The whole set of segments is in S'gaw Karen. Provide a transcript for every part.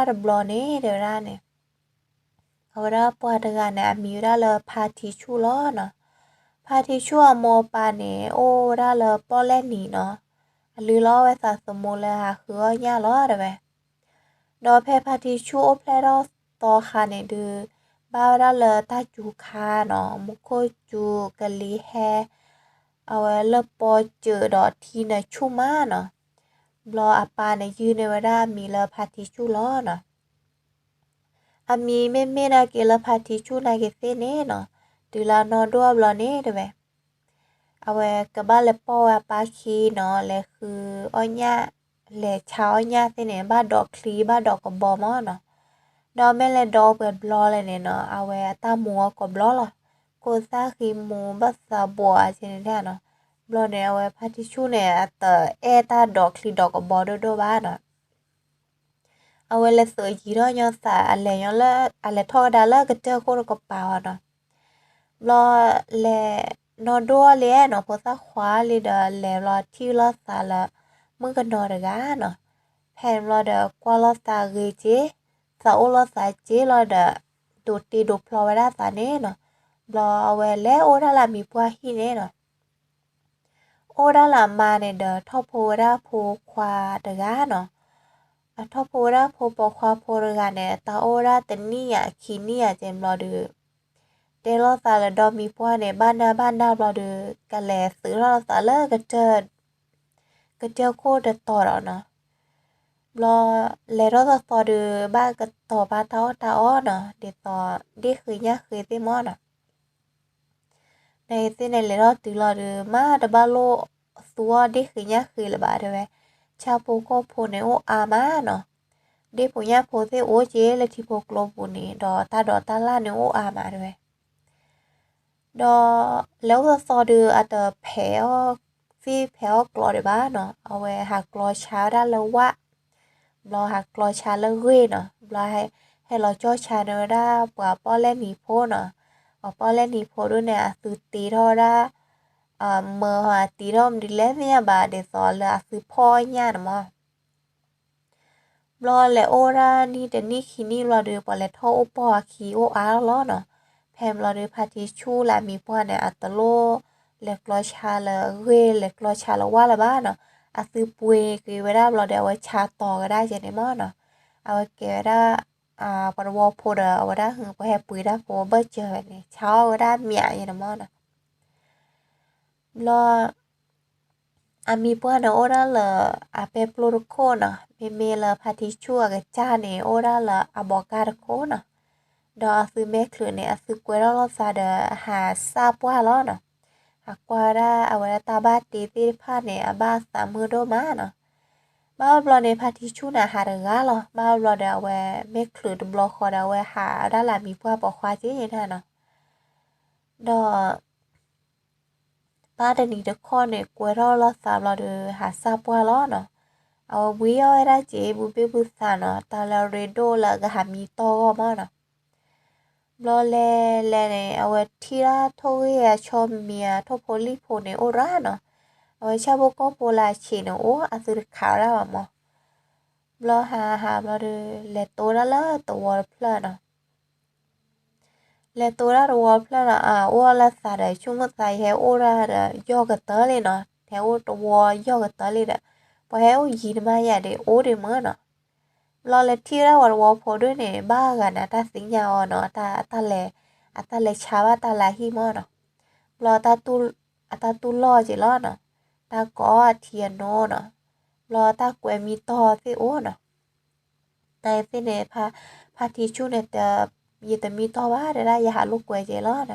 တဘျီန့ၣ် တဲဝဲဒၣ်န့ၣ် အဝဲဒၣ်ပှၤတဂၤန့ၣ် အမံၤဝဲဒၣ်လၢဖါထံဆူၣ်လီၤနီၤ. ဖါထံဆူၣ်အမိၢ်အပၢ်န့ၣ် အိၣ်ဝဲဒၣ်လၢပီၣ်လဲၣ်နံၤနီၤ. အလုၢ်လီၤဝဲသးသမူလၢဟးဃုအီၣ်ညၣ်လီၤတဲဝဲ. ဒီးဖဲဖါထံဆူၣ်အိၣ်ဖျဲၣ်ထီၣ်သီခါန့ၣ်ဒုး ဘၣ်ဝဲဒၣ်လၢတၢ်စူၤခါနီၤ, မူခိၣ်စူၤကလံၤဟဲ အဝဲလၢပီစၢၤဒီးထံန့ၣ်ဆူၣ်မးနီၤ. ဘျီအပၢ်န့ၣ် ယုၢ်န့ၢ်ဝဲဒၣ်အမံၤလၢဖါထံဆူၣ်လီၤနီၤ. အမံၤမ့မ့ၢ်နာ်က့ၤလၢဖါထံဆူၣ်နာ်က့ၤသ့ၣ်န့ၣ်နီၤ, တုၤလၢအနီၢ်ဒိၣ်ဘျီန့ၣ်တဲဝဲ အဝဲကဘၣ်လဲၤပီၢ်ဝဲအပၢ်ခံနီၤ, လဲၤဃုအီၣ်ညၣ်, လဲၤဆါအီၣ်ညၣ်သ့ၣ်န့ၣ် ဘၣ်ဒိးချံဘၣ်ဒိးကဘီမးနီၤ. ဒီးမ့ၢ်လဲၤဒိးပှဲၤဘျီလဲၣ်န့ၣ်နီၤ, အဝဲအတၢ်မူအီၤကိးဘျီလီၤ. ခိၣ်သၣ်ဃံမူဘၣ်သးဘှီးအါကဲန့ၣ်နီၤ. ဘျီန့ၣ် အဝဲဖါထံဆူၣ်န့ၣ် အတအဲၣ်တၢ်ဒိးချံဒိးကဘီဒိၣ်ဒိၣ်ဘၣ်နီၤ. အဝဲလဲၤသုးယံၤထီၣ်ညီသး အလဲၤညီလၢ အလဲၤထီၣ်ကဒါလၢကတၢၢ်ခိၣ်တကပၤအီၤနီၤ. ဘျီလဲၤနီၢ်ဒိၣ်အီၤလံနီၤ, ဖိသၣ်ခွါလံဒီးလဲၤဘျီထံၣ်လိာ်သးလၢ မုၣ်ကနီၤတဂၤနီၤ. ဖဲန့ၣ်ဘျီဒီးကွၢ်လိာ်သးဂ့ၤက့ၤ, သးအိၣ်လိာ်သးက့ၤလီၤဒီး ဒိးတ့ဒိးဖျီဝဲဒၣ်သးန့ၣ်နီၤ. ဘျီအဝဲလဲၤအိၣ်ဒၣ်လၢအမံၤပှၢ်ဟံၣ်န့ၣ်နီၤ. အိၣ်ဒၣ်လၢအမါန့ၣ်ဒီး ထီၣ်ဖိဝဲဒၣ်ဖိခွါတဂၤနီၤ. အထီၣ်ဖိဝဲဒၣ်ဖိပိာ်ခွါဖိတဂၤန့ၣ် တၢ်အိၣ်ဝဲဒၣ်တနံၣ်ယၤခံနံၣ်ယၤကဲဘျီဒီး တဲလိာ်သးလၢဒီမံၤပှၢ်န့ၣ် ဘၣ်နၢ်ဘၣ်နၢ်ဘျီဒီး ကလဲၤသုးထီၣ်လိာ်သးလၢကတၢၢ် ကတၢၢ်ခိၣ်တတီၤဒီးနီၤ. ဘျီလဲၤထီၣ်သီသီဒီး ဘၣ်ကတီၤဘၣ်တၢ်အီၣ်တၢ်အီနီၤ, ဒ်သိးဒ့ၣ်ဃ့ညၣ်ဃ့သ့ၣ်မးနီၤ. နသ့ၣ်န့ၣ် လဲၤထီၣ်တုၤလီၤဒီး မ့ၢ်တဘၣ်လိၣ်သူအီၣ်ဒ့ၣ်ဃ့ညၣ်ဃ့လၢၤဘၣ်တဲဝဲ. ဆၣ်ဖိကီၢ်ဖိန့ၣ်အိၣ်အါမးနီၤ. ဒ့ၣ်ဖိညၣ်ဖိသ့ၣ်အိၣ်က့ၤလၢထံဖိကျိပူၤန့ၣ် ဒီးတၢ်ဒိးတၢ်လၢ်န့ၣ်အိၣ်အါမးတဲဝဲ. ဒီးလဲၤအိၣ်သီသီဒီး အတဖဲးအီၣ်သ့ၣ်ဖဲးအီၣ်ကျီဒံးဘၣ်နီၤ. အဝဲဟးကျီဆါဝဲဒၣ်လၢဝၣ်, ဘျီဟးကျီဆါလၢဂ့ၢ်နီၤ. ဘျီဟဲလီၤကၠီၣ်ဆါန့ၢ်ဝဲဒၣ်ပှၤပီၣ်လဲၣ်နံၤဖိနီၤ. ပှၤပီၣ်လဲၣ်နံၤဖိဒိၣ်န့ၣ် အသုတ့ထီၣ်ဝဲဒၣ် မၢအတ့ထီၣ်မနုၤလဲၣ်သ့ၣ်ညါဘၣ် ဒ်သိးလၢအသုဖီၣ်အီၣ်ညၣ်န့ၣ်မး. ဘျီလဲၤအိၣ်ဒၣ်နံၣ်တနံၣ်ခံနံၣ်ဘျီဒီး ပှၤလဲၤထီၣ်အိၣ်ပီၢ်အခံအိၣ်အါလီၤနီၤ. ဖဲဘျီဒီး ဖါထံဆူၣ်လၢအမံၤပှၢ်န့ၣ် အတလိၣ်လဲၤကျီဆါလၢဂ့ၢ် လဲၤကျီဆါလၢဝၣ်လၢၤဘၣ်နီၤ. အသုပှ့ၤက့ၤဝဲဒၣ်ဘျီဒီး အဝဲဆါတီၤကဒါကဲန့ၣ်မးနီၤ. အဝဲကဲဝဲဒၣ် ပှၤတဝီဖိဒီး အဝဲဒၣ်ပှၤဟဲပှ့ၤတၢ်ဖိဘၢၣ်စၢၤဝဲန့ၣ် ဆါအီၣ်ဝဲဒၣ်မးယဲန့ၣ်မးနီၤ. ဘျီ အမံၤပှၢ်န့ၣ်အိၣ်ဒၣ်လၢ အပဲပျိတခိၣ်နီၤ, မ့မ့ၢ်လၢဖါထံဆူၣ်အကစၢ်န့ၣ် အိၣ်ဒၣ်လၢအဘီကၢ်တခိၣ်နီၤ. ဒီးအသုမဲာ်ချၢၣ်န့ၣ် အသုကွဲထီၣ်လိာ်သးဒီး ဟးစၢ်ပှၢ်လီၤနီၤ. ဟးကွၢ်ဝဲဒၣ်အဝဲဒၣ်တၢ်ဘၣ်တ့သ့ၣ်တဖၣ်န့ၣ် အဘၣ်သးမုာ်ဒိၣ်မးနီၤ. ဘၣ်ဘျီန့ၣ် ဖါထံဆူၣ်န့ၣ် ဟးတဂၤလီၤ. ဘၣ်ဘျီဒီး အဝဲမဲာ်ချၢၣ်တဘျီဃီဒီး အဝဲဟးဝဲဒၣ်လၢအမံၤပှၢ်ပိာ်ခွါက့ၤန့ၣ်နီၤ. ဒီး ဘၣ်တနံၤတခီန့ၣ် ကွဲထီၣ်လိာ်သးဘျီဒီး ဟးစၢ်ပှၢ်လီၤနီၤ. အဝဲဝံအီၣ်ဝဲဒၣ်က့ၤ ဘုဘ့ၣ်ဘုသးနီၤ, တၢ်လၢအရ့ဒိၣ်လၢအကဟးမံတီၢ်ဂီၢ်မးနီၤ. ဘျီလဲၤလဲၤန့ၣ် အဝဲထံၣ်ဒၣ်ထိၣ်ဂ့ၢ်အဆီမံၤအထိၣ်ဖိလံၣ်ဖိန့ၣ်အိၣ်ရၣ်နီၤ. အဝဲဆၣ်ဖိကီၢ်ဖိလၢအဆံးန့ၣ်အိၣ် အသုတခးဝဲဒၣ်ဘၣ်မး. ဘျီဟးဟးဘျီဒီး လဲၤတိဒၣ်လၢသဝီတဖျၢၣ်နီၤ. လဲၤတိဒၣ်သဝီတဖျၢၣ်နီၤ, အအိၣ်လၢသးဒီး ဆိကမိၣ်သးယဟဲအိၣ်ဒၣ်ဒီး ယီၢ်ကတၢၢ်လံနီၤ, ဟဲအိၣ်သဝီယီၢ်ကတၢၢ်လံဒီး ပှၤဟဲအိၣ်ယံၤတမံၤယၤဒီး အိၣ်ဒံးမးနီၤ. ဘျီလဲၤထံၣ်ဝဲဒၣ်ပှၤသဝီဖိဒိၣ်န့ၣ် ဘၣ်ဂၤန့ၣ် အတၢ်သ့ၣ်ညါအီၤနီၤ, အတၢ်လဲၤဆါဘၣ်တၢ်လၢဟံၣ်မးနီၤ. ဘျီ အတၢ်တူၢ်လိာ်က့ၤလီၤနီၤ, တၢ်ကိးအထံအနိနီၤ. ဘျီတၢ်ကွဲမံတီၢ်သ့ၣ်အိၣ်နီၤ. နသ့ၣ်န့ၣ် ဖါထံဆူၣ်န့ၣ် ယတမံတီၢ်ဘၣ် တဲဒၣ် ယဟးလိာ်ကွဲက့ၤလီၤနီၤ.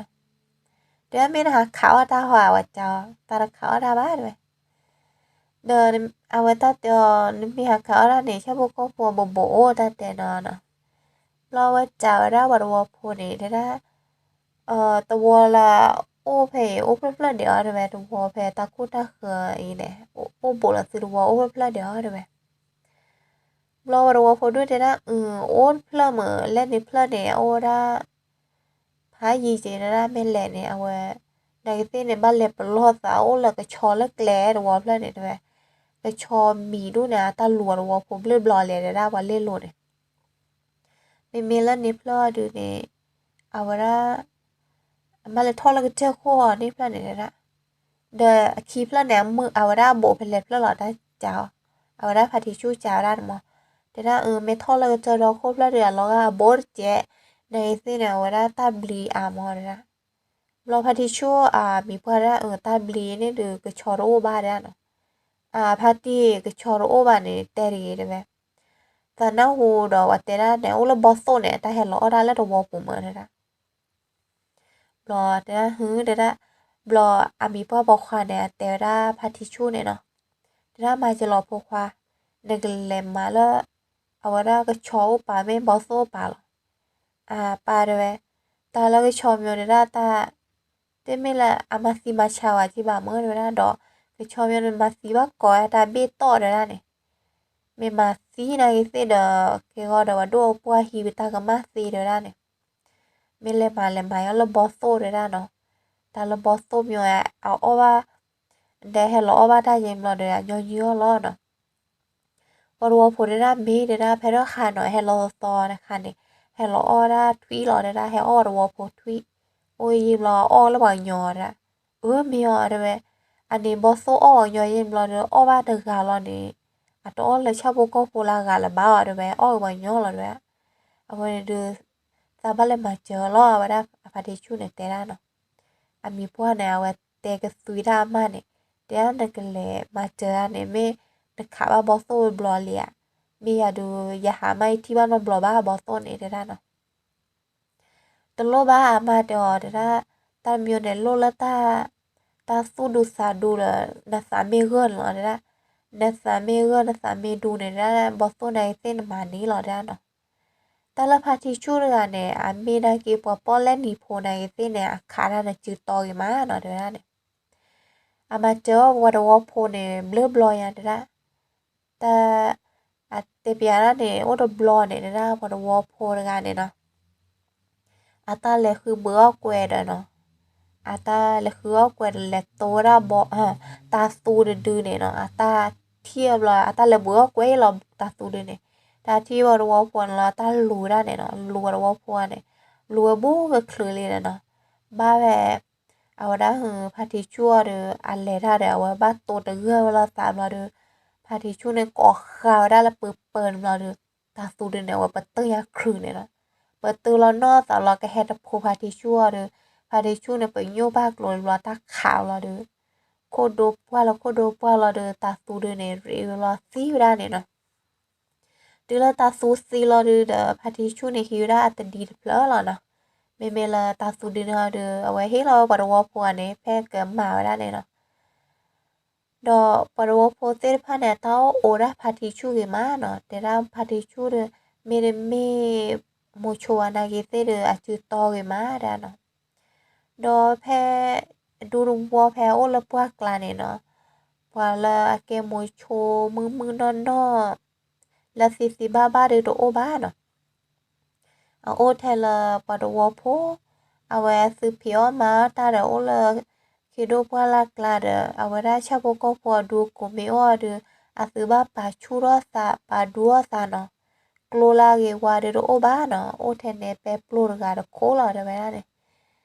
တဲမ့ၢ်နဟးခးအီၣ်တၢ်ဟီ အဝဲတဲအီၤ, တၢ်တခးအီၣ်တၢ်ဘၣ်တဲဝဲ. ဒီးအဝဲတၢ်တဲအီၤ နမ့ၢ်ဟးခးအီၣ်တၢ်န့ၣ် ဆၣ်ဖိကီၢ်ဖိဘိးဘိးအိၣ် တၢ်တဲနီၤနီၤ. ဘျီဝဲစံးဝဲဒၣ်ပှၤသဝီဖိန့ၣ် တဲဒၣ် သဝီလၢအိၣ်ဖဲအံၤ အိၣ်ဖျၢၣ်ဖျၢၣ်ဒံးအီၤတဲဝဲ, သဝီဖဲတၢ်ခိၣ်တၢ်ဃၢၤအံၤန့ၣ် အိၣ်ဘူးလၢသုသဝီအိၣ်ဖျၢၣ်ဖျၢၣ်ဒံးအီၤတဲဝဲ. ဘျီပှၤသဝီဖိဒိၣ်တဲဒၣ် အၢ အိၣ်တဖျၢၣ်မး, လဲၣ်န့ၣ်ဖျၢၣ်န့ၣ် အအိၣ်ဝဲဒၣ် ဖးယံၤက့ၤတဲဒၣ် မ့ၢ်လဲၣ်န့ၣ် အဝဲ နကသ့ၣ်န့ၣ် ဘၣ်လဲၤပလီၢ်သးအိၣ်လၢကဆီလၢကျဲသဝီဖျၢၣ်န့ၣ်တဲဝဲ. ကဆီမံၤဒိၣ်န့ၣ် အတၢ်လူၤအသဝီဖိဘျ့ဘျီလဲၣ်တဲဒၣ် ပှၤလဲၤလိၤန့ၣ်. မ့မ့ၢ်လၢန့ၣ်ဖျၢၣ်အီၤဒုးန့ၣ် အဝဲဒၣ် အမ့ၢ်လဲၤထီၣ်လၢကစၢၢ်ခိၣ်အီၤန့ၣ်ဖျၢၣ်န့ၣ်တဲဒၣ်, ဒီးအခံဖျၢၣ်န့ၣ် အဝဲဒၣ်အဘူးဖဲလဲၣ်ဖျၢၣ်လီၤတၢ်စးအီၤ, အဝဲဒၣ်ဖါထံဆူၣ်စးဝဲဒၣ်န့ၣ်မး, တဲဒၣ်အမ့ၢ်ထီၣ်လၢကစၢၢ်ဒီခိၣ်ဖျၢၣ်ဒုးအလီၤဂာ်အဘူးတကဲး, နဂ့ၤသ့ၣ်န့ၣ် အဝဲဒၣ်တၢ်ဘျံးအါမးတဲဒၣ်. ဘျီဖါထံဆူၣ်အမံၤပှၢ်ဒၣ်အတၢ်ဘျံးန့ၣ်ဒုးကဆီတအိၣ်ဘၣ်တဲဒၣ်နီၤ, ဖါတံၢ်ကဆီတအိၣ်ဘၣ်န့ၣ် တဲတဂ့ၤတဲဝဲ, သးနၢ်ဟူဒီးပှၤတဲဒၣ်န့ၣ် အိၣ်လၢဘီသိၣ်န့ၣ် အတၢ်ဟဲလီၤအီၣ်ဒၣ်လၢတဝီပူၤမးတဲဒၣ်. ဘျီတဲဒၣ်ဟုတဲဒၣ်, ဘျီအမံၤပှၢ်ပိာ်ခွါန့ၣ် အတဲဝဲဒၣ်ဖါထံဆူၣ်န့ၣ်နီၤ, တဲဒၣ်မၤစၢၤလီၤဖိခွါ, နကလဲၤမၤလၢ အဝဲဒၣ်ကဆီအိၣ်ပာ်မ့ၢ်ဘီသိၣ်ပာ်လီၤ. အပၢ်တဲဝဲ, တၢ်လၢကဆီမ့ၢ်တဲဒၣ်တၢ် တမ့ၢ်လၢအမၤသံမၤဆါဝဲက့ဘၣ်မ့ၢ်တဲဝဲဒၣ်ဒီး, ကဆီမ့ၢ်န့ၣ်မၤသံဘၣ်ကိးဝဲတၢ်ဘ့ၣ်တီၢ်တဲဒၣ်န့ၣ်, မ့ၢ်မၤသံနၤဂ့ၤသ့ၣ်ဒီး ကဲဂီၤဒီးပှၤဒိၣ်အပှၢ်ဟံးပတၢ်ကမၣ်သ့တဲဝဲဒၣ်န့ၣ်, မ့ၢ်လဲၤမၤလဲၤမၤအီၤလၢဘီသိၣ်တဲဒၣ်နီၤ, တၢ်လၢဘီသိၣ်မ့ၢ်အီၤ အအီၣ်ဘၣ် ဒီးဟဲလီၤအီၣ်ဘၣ်တၢ်ယဲၢ်ဘျီဒီးအညီနုၢ်အီၤလီၤနီၤ. ပှၤတဝီဖိတဲဒၣ်မ့ၢ်တဲဒၣ် ဖဲထီၣ်ဃးနီၤ ဟဲလီၤသီသီတခါန့ၣ်, ဟဲလီၤအီၣ်ဒၣ်ထွံၣ်လီၤတဲဒၣ် ဟဲအီၣ်ပှၤတဝီဖိထွံၣ်, အိၣ်ယဲၢ်ဘျီအီၣ်လၢပှၤကညီတဲဒၣ်, အၢမ့ၢ်အီၤတဲဝဲ, အန့ၣ်ဘီသိၣ်အီၣ်ပှၤကညီယဲၢ်ဘျီဒီး အီၣ်ဘၣ်တဂၤလီၤန့ၣ်, အတအီၣ်လၢဆၣ်ဖိကီၢ်ဖိလၢအဂၤလၢၤဘၣ်အီၤတဲဝဲ အီၣ်ပှၤကညီလီၤတဲဝဲ. အဝဲန့ၣ်ဒုး သးဘၣ်လဲၤမၤစၢၤလီၤ အဝဲဒၣ်အဖါတံၢ်ဆူၣ်န့ၣ်တဲဒၣ်နီၤ. အမံၤပှၢ်န့ၣ် အဝဲတဲကသွံတၢ်အမါန့ၣ်, တဲဒၣ်နကလဲၤမၤစၢၤဧါန့ၣ် မ့ၢ်နခးဘၣ်ဘီသိၣ်တဘျီလံဧါ, မ့ၢ်ယၤဒုး ယဟးမၢ်ယထံၣ်ဘၣ်နီတဘျီဘၣ်ဘီသိၣ်န့ၣ်တဲဒၣ်နီၤ. တလိၣ်ဘၣ်အမါတဲအီၤတဲဒၣ်, တၢ်မံၤန့ၣ်လိၣ်လၢ တၢ်သူၣ်ဒူသးဒူဒီး နသးမ့ၢ်ဂၢၢ်န့ၣ်လီၤတဲဒၣ်, နသးမ့ၢ်ဂၢၢ်နသးမ့ၢ်ဒူန့ၣ်တဲဒၣ် ဘီသိၣ်နၤဂ့ၤသ့ၣ်နမၤန့ၣ်လီၤတဲဒၣ်နီၤ. တၢ်လၢဖါထံဆူၣ်တဂၤန့ၣ် အမ့ၢ်ဒၣ်က့ၤပှၤပီၣ်လဲၣ်နံၤဖိနၤဂ့ၤသ့ၣ်န့ၣ် အခးတၢ်နစုတီဂ့ၤမးနီၤတဲဝဲဒၣ်န့ၣ်, အမၤစၢၤအီၤပှၤတဝီဖိန့ၣ် ဘျုးဘျီညါတဲဒၣ်, တၢ် အတဲပျးဒၣ်န့ၣ် အိၣ်တဘျီန့ၣ်တဲဒၣ် ပှၤတဝီဖိတဂၤန့ၣ်နီၤ အတၢ်လဲၤဃုဘုးအီၣ်ကွဲဒီးနီၤ, အတၢ်လဲၤဃုအီၣ်ကွဲဒီးလဲၤတိဝဲဒၣ်ဘီ တၤသူတဒုန့ၣ်နီၤ, အတၢ်ထံၣ်အဘျီ အတၢ်လဲၤဘုးအီၣ်ကွဲလီၤတၤသူဒုန့ၣ်, တၢ်ထံၣ်ပှၤတဝီဖိန့ၣ်လီၤ အတၢ်လူၤဒၣ်န့ၣ်နီၤ, လူၤပှၤတဝီဖိန့ၣ်, လူၤဝဲဘူးကချုးလံန့ၣ်နီၤ, ဘၣ်ဝဲ အဝဲဒၣ်ဟု ဖါထံဆူၣ်အီၤဒီး အလဲၤတၢ်ဒီး အဝဲဘၣ်တိတဂၢၢ်ဝဲလီၤသးဘျီဒီး ဖါထံဆူၣ်န့ၣ်ကိးဃာ်ဝဲဒၣ်လၢပၢၤပၢၤန့ၣ်ဘျီဒီး တၤသူဒုန့ၣ် အဝဲပတုာ်ညါချုးန့ၣ်လီၤ. ပတုာ်လီၤနီၢ်သးလီၤ ကဟဲတဖိဖါထံဆူၣ်အီၤဒီး ဖါထံဆူၣ်န့ၣ် ပညိၣ်ဘၣ်ကျိၤဘျီတၢ်ခးလီၤဒီး ခိၣ်ဒိပှၢ်လီၤ ခိၣ်ဒိပှၢ်လီၤဒီး တၤသူဒုန့ၣ် ရ့ဝဲလီၤသံဝဲဒၣ်န့ၣ်နီၤ. တုၤလၢတၤသူသံလီၤဒုဒီး ဖါထံဆူၣ်န့ၣ်ဟံးဝဲဒၣ်အတဒံတဖျၢၣ်လီၤနီၤ. မ့မ့ၢ်လၢတၤသူဒုန့ၣ်ဒီး အဝဲဟ့ၣ်လီၤဝဲပှၤတဝီဖိဂၤန့ၣ် ဖဲကမၤဝဲဒၣ်န့ၣ်နီၤ. ဒီးပှၤတဝီဖိသ့ၣ်တဖၣ်န့ၣ် အတၢ်အိၣ်အိးဒၣ်ဖါထံဆူၣ်ဂ့ၤမးနီၤ. တဲဒၣ်ဖါထံဆူၣ်ဒီး မ့တမ့ၢ် မိၤဆိဝဲနာ်က့ၤသ့ၣ်ဒီး အစုတီဂ့ၤမးဒၣ်နီၤ. ဒီးဖဲ ဒူတဝီဖဲအအိၣ်လၢပှၢ်ကျါန့ၣ်နီၤ, ပှၤလၢအကဲမိၤဆိမုၢ်မုၢ်နီၢ်နီၢ် လၢသံသံဘၣ်ဘၣ်ဒီးတအိၣ်ဘၣ်နီၤ. အအိၣ်ထဲလၢပှၤတဝီဖိ, အဝဲသုဖံးအီၣ်မၤအီၣ်တၢ်ဒီးအိၣ်လၢ ခ့ဒိၣ်ပှၢ်လၢ်ကျါဒီး အဝဲဒၣ်ဆၣ်ဖိကီၢ်ဖိအဒူအကိးမ့ၢ်အိၣ်အီၤဒီး အသုဘၣ်ပာ်ဆူၣ်ထီၣ်သး ပာ်ဒူအီၣ်သးနီၤ. ကျိလၢအဂ့ၤဝါဒီးတအိၣ်ဘၣ်နီၤ, အိၣ်ထဲန့ၣ်ပဲပျိတဂၤတခိၣ်လီၤတဲဝဲဒၣ်န့ၣ်.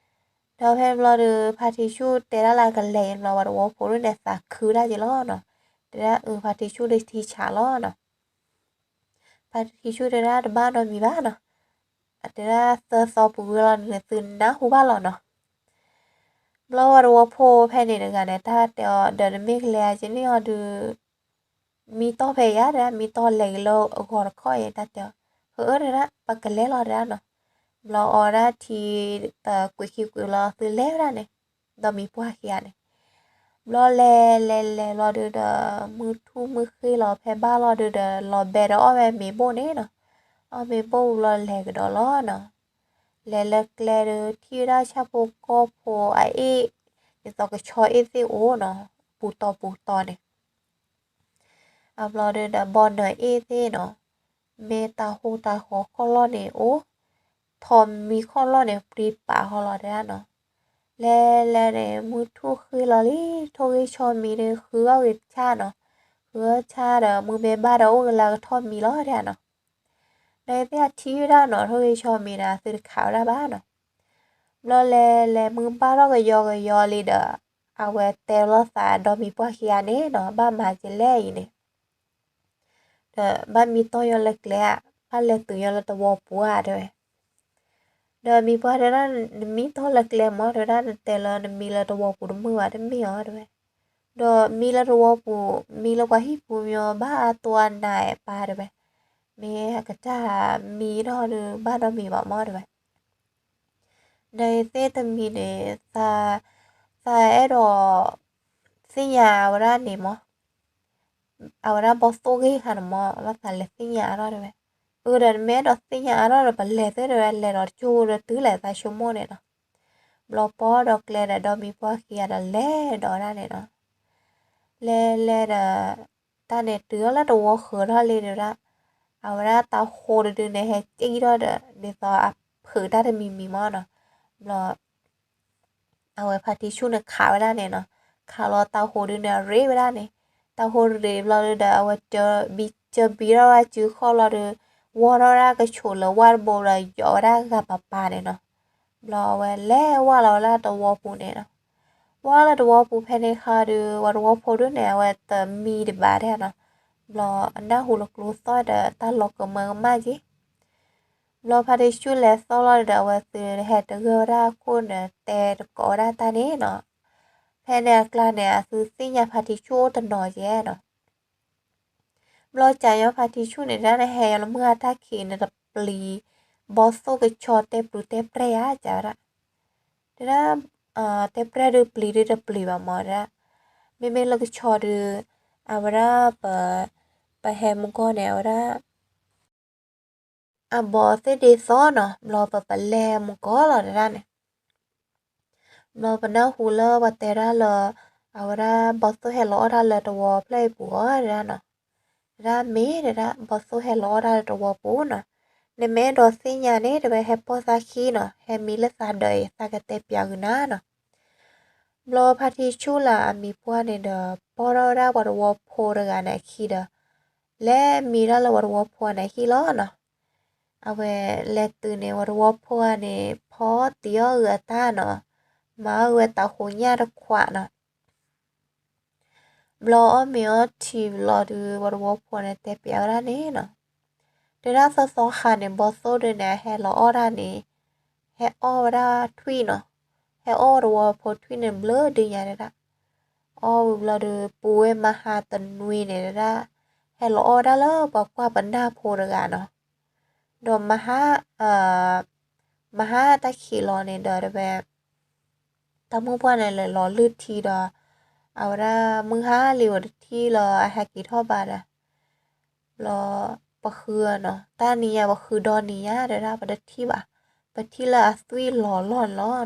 ဒီးဖဲန့ၣ်ဘျီဒီး ဖါထံဆူၣ်တဲဒၣ်လၢအကလဲၤန့ၣ်ဘျီ ပှၤတဝီဖိဒ်န့ၣ်သးခုဒၣ်က့ၤလီၤနီၤ. တဲဒၣ်အု ဖါထံဆူၣ်ဒီးထံဆးလီၤနီၤ. ဖါထံဆူၣ်တဲဒၣ်တဘၣ်နီတမံၤဘၣ်နီၤ. တဲဒၣ်သၢသီပူၤဝဲလီၤန့ၣ် သုနၢ်ဟူဘၣ်လီၤနီၤ. ဘျီပှၤတဝီဖိဖဲန့ၣ်တဂၤန့ၣ် တၢ်တဲအီၤ ဒီးနမ့ၢ်ကလဲၤအကန့ၢ်အီၤဒုး မံတီၢ်ဖဲယၤတဲဒၣ် မံတီၢ်လဲၤက့ၤလၢအဂီၤတခီအံၤ တၢ်တဲအီၤ, ဟၢအၢတဲဒၣ် ပကလဲၤလီၤတဲဒၣ်နီၤ. ဘျီအီၤဒၣ်ထံ ကွံာ်ခံကွံာ်လီၤ သုလဲၤဝဲဒၣ်န့ၣ်, ဒီးမံၤပှၢ်ခံဂၤန့ၣ် ဘျီလဲၤလဲၤလဲၤဘျီဒုးဒီး မုၢ်ထူၣ်မုၢ်ဃ့လီၤဖဲဘၣ်လီၤဒုးဒီး လီၤဘဲဒီးအီၣ်ဝဲမ့ၤဘိၣ်န့ၣ်နီၤ. အီၣ်မ့ၤဘိၣ်ဘျီလဲၤကဒီးလီၤနီၤ. လဲၤလၢကျဲဒီး ထံၣ်ဝဲဒၣ်ဆၣ်ဖိကီၢ်ဖိအအ့ၣ် ဒ်သိးကဆီအ့ၣ်သ့ၣ်အိၣ်နီၤ, ပူၤတီၤပူၤတီၤန့ၣ် အဘျီဒုးဒီး ဘီနၢၤအ့ၣ်သ့ၣ်နီၤ, မ့ၢ်တၢ်ဟူးတၢ်ဃီၤခီၣ်လီၢ်န့ၣ်အိၣ်, ထိးမံခီၣ်လီၢ်န့ၣ် ပြံပာ်ဃီလီၤတဲဒၣ်နီၤ. လဲၤလဲၤန့ၣ် မုၢ်ထူၣ်ဃ့လီၤလံ, ထိၣ်ဂ့ၢ်ဆီမံၤန့ၣ် ဃုအီၣ်ဂ့ၤဆၣ်နီၤ, ဃုအီၣ်ဆၣ်ဒီး မုၢ်မ့ၢ်ဘၣ်ဒီး အိၣ်က့ၤလၢကထီၣ်မံလီၤတဲဒၣ်နီၤ. ဒီးသ့ၣ်အထံၣ်ဝဲဒၣ်နီၤ ထိၣ်ဂ့ၤဆီမံၤန့ၣ် အသုတခးဝဲဒၣ်ဘၣ်နီၤ. ဘျီလဲၤလဲၤမုၢ်ဘၣ်ထီၣ်ကယီကယီလံဒီး အဝဲတဲလီၤသးဒီးမံၤပှၢ်ခံဂၤန့ၣ်နီၤ ဘၣ်မၤကလဲၣ်အံၤန့ၣ် ဒီးဘၣ်မံတီၢ်ညီလၢကျဲဧါ, ဘၣ်လဲၤတုၤညီလၢတဝီပူၤဧါ တဲဝဲ. ဒီးမံၤပှၢ်တဲဒၣ် နမံတီၢ်လၢကျဲမၢ် တဲဝဲဒၣ် နတဲလၢနမံလၢတဝီပူၤတမုာ်ဘၣ် တမ့ၢ်အီၤ တဲဝဲ. ဒီးမံလၢတဝီပူၤ မံလၢပှၤဟံၣ်ပူၤမ့ၢ်အီၤ ဘၣ်အတိၢ်အနါပၢ် တဲဝဲ. မ့ၢ်အကစၢ်မံထီၣ်ဒီး ဘၣ်နီတမံၤဘၣ်မၢ် တဲဝဲ. နသ့ၣ်တမံၤန့ၣ် သးအဲၣ်ဒိး သ့ၣ်ညါဝဲဒၣ်န့ၣ်မၢ် အဝဲဒၣ်ဘီသိၣ်ဂ့ၢ်ခါန့ၣ်မၢ် ဘၣ်သးလဲၤသ့ၣ်ညါအါထီၣ် တဲဝဲ. အၢ ဒီးနမ့ၢ်အဲၣ်ဒိးသ့ၣ်ညါအါထီၣ်ဒီး ပလဲၤသ့ တဲဝဲ, လဲၤဒီးတကၠိဒီးတုၤလဲၣ် သးဆိကမိၣ်န့ၣ်နီၤ. ဘျီပီၢ်ဒီးကျဲဒီး ဒီမံၤပှၢ်ခံဂၤဒီးလဲၤဒီးဝဲဒၣ်န့ၣ်နီၤ. လဲၤလဲၤဒီး တၢ်န့ၣ်တုၤထီၣ်လၢတဝီဃၢၤထီၣ်လံ တဲဝဲဒၣ်. အဝဲဒၣ်တၤဟိးတဒုန့ၣ် ဟဲကံၣ်ထီၣ်ဒီး ဒ်သိးအဖုးတၢ်တမံၤမံၤမၢ်နီၤ. ဘျီ အဝဲဖါတံၢ်ဆူၣ်န့ၣ်ခးဝဲဒၣ်န့ၣ်နီၤ, ခးလီၤတၤဟိးဒုန့ၣ် အရ့ဝဲဒၣ်န့ၣ်, တၤဟိးရ့ဘျီဒုဒီး အဝဲဘံကဘံထီၣ်ဝဲစုခီၣ်ဘျီဒု, ဝီထီၣ်ဝဲဒၣ်ကဆိးလၢဝၣ်တဘိဒီး ယိးဝဲဒၣ်ဂၤပၤပၤန့ၣ်နီၤ. ဘျီအဝဲလဲၤဝၢ်လီၤဝဲဒၣ်တဝီပူၤန့ၣ်နီၤ. ဝၢ်လၢတဝီပူၤဖဲန့ၣ်ခါဒု ပှၤတဝီဖိဒုန့ၣ် အဝဲတမံတဘၣ်ဒၣ်နီၤ. ဘျီအနၢ်ဟူလၢကျိသီၣ်ဒီး တၢ်လီၤကမၢကမၣ်က့ၤ ဘျီဖါတံၢ်ဆူၣ်လဲၤသီၣ်လီၤဒီး အဝဲသုဟဲတဂၢၢ်ဝဲဒၣ်အခိၣ်န့ၣ် တဲတကိးဝဲဒၣ်တၢ်န့ၣ်နီၤ. ဖဲန့ၣ်အကျါန့ၣ် အသုသ့ၣ်ညါဖါတံၢ်ဆူၣ်အိၣ်တနီၤက့ၤနီၤ. ဘျီကးညီဖါတံၢ်ဆူၣ်န့ၣ် တၢ်နဟဲလၢမုၢ်ဟါတၢ်ခံးန့ၣ် တပျံၤ ဘီသိၣ်ကဆီတဲပျုၤတဲပြဲၢ်ဧါ ကးဝဲဒၣ်. တဲဒၣ် တဲပြဲၢ်ဒုပျံၤဒုတပျံၤဘၣ်မၢ်ဒၣ်. မ့မ့ၢ်လၢကဆီဒု အဝဲဒၣ် ပဟဲမုၢ်ကီၢ်န့ၣ် အဝဲဒၣ် အဘီသ့ၣ်ဒ့သီနီၤ, ဘျီပပလဲၤမုၢ်ကီၢ်လီၤတဒၣ်န့ၣ်. ဘျီပနၢ်ဟူလၢပှၤတဲဒၣ်လၢ အဝဲဒၣ်ဘီသိၣ်ဟဲလီၤအီၣ်တၢ်လၢတဝီဖျၢၣ်အံၤပူၤအီၤတဒၣ်နီၤ. တဒၣ်မ့ၢ်တဒၣ် ဘီသိၣ်ဟဲလီၤအီၣ်တၢ်လၢတဝီပူၤနီၤ. နမ့ၢ်အဲၣ်ဒိးသ့ၣ်ညါန့ၣ် တဲဝဲဟဲပိာ်သးခံနီၤ, ဟဲမံလၢသးဒီးအံၤ သးကတဲပၠးဂုာ်နၤနီၤ. ဘျီဖါတံၢ်ဆူၣ်လၢအမံၤပှၢ်န့ၣ်ဒီး ပိာ်ထီၣ်ဝဲဒၣ်ပှၤတဝီဖိတဂၤန့ၣ်အခံဒီး လဲၤမံတၢ်လၢပှၤတဝီဖိန့ၣ်အဟံၣ်လီၤနီၤ. အဝဲလဲၤတုၤန့ၣ် ပှၤတဝီဖိဂၤန့ၣ် ဖီတံၢ်အီၣ်ဂုာ်အတၢ်နီၤ, မၤအီၣ်ဂုာ်ဝဲတၤဟိးညၣ်တခွးနီၤ. ဘျီအီၣ်မ့ၤအီထံဘျီဒု ပှၤတဝီဖိန့ၣ်တဲပၠးဝဲဒၣ်န့ၣ်နီၤ. တဲဒၣ်သီသီခါန့ၣ် ဘီသိၣ်ဒုန့ၣ် အဟဲလီၤအီၣ်တၢ်န့ၣ် ဟဲအီၣ်ဝဲဒၣ်ထွံၣ်နီၤ. ဟဲအီၣ်တဝီဖိထွံၣ်န့ၣ်ဘျုးဒုညါတဒၣ်. အီၣ်ဝံၤဘျီဒု ပူၤဝဲမဟါတနွံန့ၣ်တဒၣ် ဟဲလီၤအီၣ်ဝဲဒၣ်လၢပှၤကွၢ်ပနၢ်ဖိတဂၤနီၤ. ဒီးမဟါ မဟါတၢ်ခံးလီၤန့ၣ်ဒီးတဲဝဲ တၢ်မုၣ်ပှၢ်န့ၣ်လဲၤလီၤလုၢ်ထံဒီး အဝဲဒၣ်မုၢ်ဟါလံဝဲတထံၣ်လၢအဟဲက့ၤထီၣ်ဘၣ်ဒီး ဘျီ ပဃုနီၤ, တၢ်နံၤညါပဃုဒီနံၤညါတဲဒၣ် ပတထံၣ်ဘၣ်, ပထံၣ်လၢအသွံၣ်လီၤလီၢ်န့ၣ်လီၤ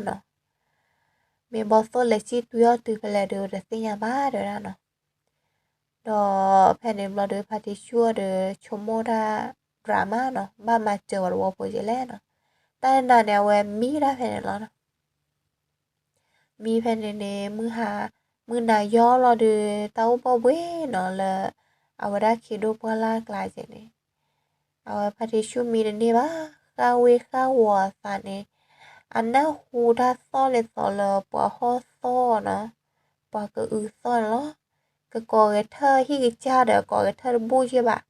နီၤ. မ့ၢ်ဘီသိၣ်လဲၤစံၣ်တွံအီၣ်တုၤဖဲလဲၣ်ဒုး တသ့ၣ်ညါဘၣ်တဲဝဲဒၣ်နီၤ. ဒီးဖဲန့ၣ်ဘျီဒုး ဖါတံၢ်ဆူၣ်အီၤဒီး ဆိကမိၣ်တၢ်ပြးမးနီၤ, ဘၣ်မၤစၢၤဝဲတဝီဖိယဲလဲၣ်နီၤ. တၢ်နၤန့ၣ် အဝဲမံဒၣ်ဖဲန့ၣ်လီၤနီၤ. မံဖဲန့ၣ်န့ၣ် မုၢ်ဟါ မုၢ်နၤယီၢ်လီၤဒုး တၢ်အိၣ်ဘၣ်ဘှ့နီၤလၢ အဝဲဒၣ်ခံဒိၣ်ပှၢ်လၢ်ကျါက့ၤန့ၣ် အဝဲဖါတံၢ်ဆူၣ်မံတန့ၢ်ဘၣ်, ဃၣ်ဝ့ဃၣ်ဝီၤအသးန့ၣ် အနၢ်ဟူတၢ်သီၣ်လၢသီလၢပှၤဟီၣ်သီၣ်နီၤ, ပှၤကအုးသီၣ်န့ၣ်လီၤ. ကကိးဂဲၤထၢၣ်ဟံၣ်ကစၢ်ဒီး ကိးဂဲၤထၢၣ်တဘူၣ်ယဲၢ်ဘၣ်.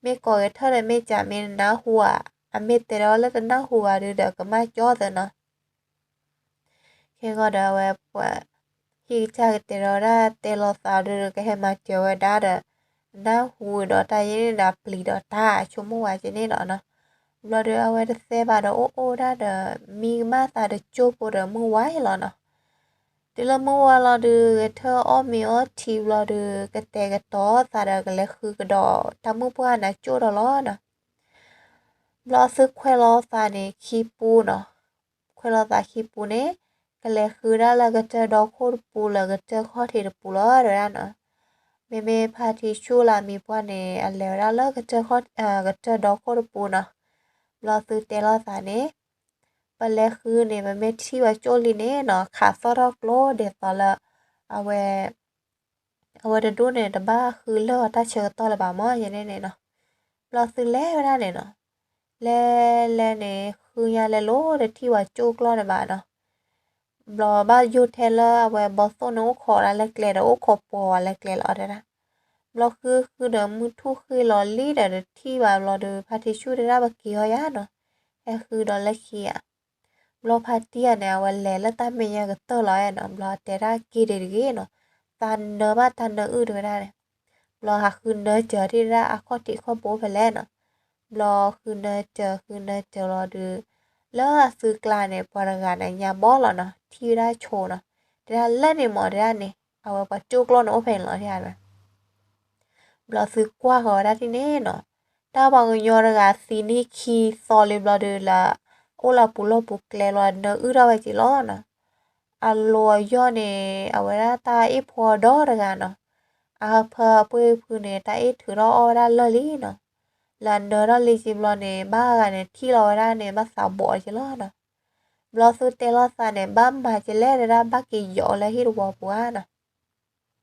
မ့ၢ်ကိးဂဲၤထၢၣ်ဒီးမ့ၢ်ကးမ့ၢ်နနၢ်ဟူဧါ, အမ့ၢ်တဲဒီးလၢတနၢ်ဟူဘၣ်ဒုးဒီး ကမၣ်ကၠီသ့နီၤ. ခဲဂီၤဒီးအဝဲပှၤ ဟံၣ်ကစၢ်ကတဲဒီးဒၣ်တဲလီၤသးဒုး ကဟဲမၤစၢၤဝဲဒၣ်ဒီး နၢ်ဟူဒီးတၢ်ယဲန့ၣ်ဒီးပျံၤဒီးတၢ်ဆိကမိၣ်ဝဲက့ၤန့ၣ်လီၤနီၤ. ဘျီဒုးအဝဲတသဲဘၣ်ဒီးအိၣ်အိၣ်ဒၣ်ဒီး မံကမၣ်သးတကၠိၢ်ဖိဒီးမုၢ်ဝါအံၤလီၤနီၤ. တုၤလၢမုၢ်ဝါလီၤဒုး ဂဲၤထၢၣ်အီၣ်မ့ၤအီထံဘျီဒုး ကတဲာ်ကတီၤသးဒီးကလဲၤဃုကဒီးတၢ်မုၣ်ပှၢ်နၤကၠိၣ်ဒီးလီၤနီၤ. ဘျီအသုခွဲးလီၤသးန့ၣ်ခံပူၤနီၤ. ခွဲးလီၤသးခံပူၤန့ၣ် ကလဲၤဃုဒၣ်လၢကတၢၢ်ဒီခိၣ်တပူၤလၢကတၢၢ်ခီၣ်ထံးတပူၤလီၤတဲဝဲဒၣ်နီၤ. မ့မ့ၢ်ဖါတံၢ်ဆူၣ်လၢအမံၤပှၢ်န့ၣ် အလဲၤဝဲဒၣ်လၢကတၢၢ်ခီၣ် ကတၢၢ်ဒီခိၣ်တပူၤနီၤ. ဘျီသုတဲလီၤသးန့ၣ် ပလဲၤဃုန့ၣ် ပမ့ၢ်ထံၣ်ဝဲကၠိၣ်လံန့ၣ်နီၤ ခးသီၣ်ထီၣ်ကျိဒ်သိးလၢ အဝဲ အဝဲတဒူၣ်န့ၣ် တဘၣ်ဃုလၢာ်အီၤတၢ်ဆၢကတီၢ်လၢၤဘၣ်မၢ်ယဲန့ၣ်န့ၣ်နီၤ. ဘျီသုလဲၤဝဲဒၣ်န့ၣ်နီၤ. လဲၤလဲၤန့ၣ် ဃုညါလဲၤလိၤတထံၣ်ဝဲကၠိကျီၢ်န့ၣ်ဘၣ်နီၤ. ဘျီဘၣ်ယိၣ်ထဲလၢအဝဲဘီသိၣ်န့ၣ်အိၣ်ခိးဒၣ်လၢကျဲဒီး အိၣ်ခိးပိာ်ဝဲလၢကျဲလီၤတဲဒၣ်. ဘျီဃုဃုဒီးမုၢ်ထူၣ်ဃ့လီၤလံဒီးတထံၣ်ဘၣ်ဘျီဒီး ဖါတံၢ်ဆူၣ်တဲဒၣ်ပက့ၤအီၤယါနီၤ, ဟဲဃုဒီးလၢခံဧါ. ဘျီဖါတံၢ်ဧါန့ၣ် အဝဲလဲၤလၢတၢ်မဲာ်ညါကတၢၢ်လီၤနီၤ, ဘျီတဲဒၣ်က့ၤဒံးတဂ့ၤနီၤ, သးနၢဘၣ်တၢ်နၢအုၣ်တဲဝဲဒၣ်န့ၣ်. ဘျီဟးဃုနၢစၢၤထံၣ်ဒၣ်အခီၣ်ထံးခီၣ်ဘိဖဲလဲၣ်နီၤ. ဘျီဃုနၢစၢၤဃုနၢစၢၤလီၤဒီး လၢအသုကျါန့ၣ် ပှၤတဂၤန့ၣ်ညါဘီလီၤနီၤ, ထံၣ်ဝဲဒၣ်ဆိနီၤ, တဲဒၣ်လၢန့ၣ်မ့ၢ်တဲဒၣ်န့ၣ် အဝဲပှၤကၠိကျီၢ်န့ၣ်အိၣ်ဖဲန့ၣ်လီၤတဲဝဲ. ဘျီသုကွၢ်ဃီၤဝဲဒၣ်ဒ်န့ၣ်နီၤ, တၢ်ပှၤကညီတဂၤသံန့ၢ်ခံသီလံဘျီဒီး လၢအိၣ်လၢပူၤလီၢ်ပူၤကျဲလီၤ နၢအုၣ်ထီၣ်ဝဲက့ၤလီၤနီၤ. အလိၤအယီၢ်န့ၣ် အဝဲဒၣ်တၢ်အ့ၣ်ဖိဒီတဂၤနီၤ, အဟၢဖၢအပှ့ၢ်ဖုန့ၣ် တၢ်အ့ၣ်ထုးထီၣ်အီၣ်ဝဲဒၣ်လၢာ်လံနီၤ. လၢအနၢထီၣ်လံက့ၤဘျီန့ၣ် ဘၣ်ဂၤန့ၣ်ထံၣ်လီၤဝဲဒၣ်န့ၣ် ဘၣ်သးဘိးက့ၤလီၤနီၤ. ဘျီသုတဲလိာ်သးန့ၣ် ဘၣ်မၤက့ၤလဲၣ်တဲဒၣ် ဘၣ်က့ၤယီၤလၢဟံၣ်တဝီပူၤဧါနီၤ. မ့မ့ၢ်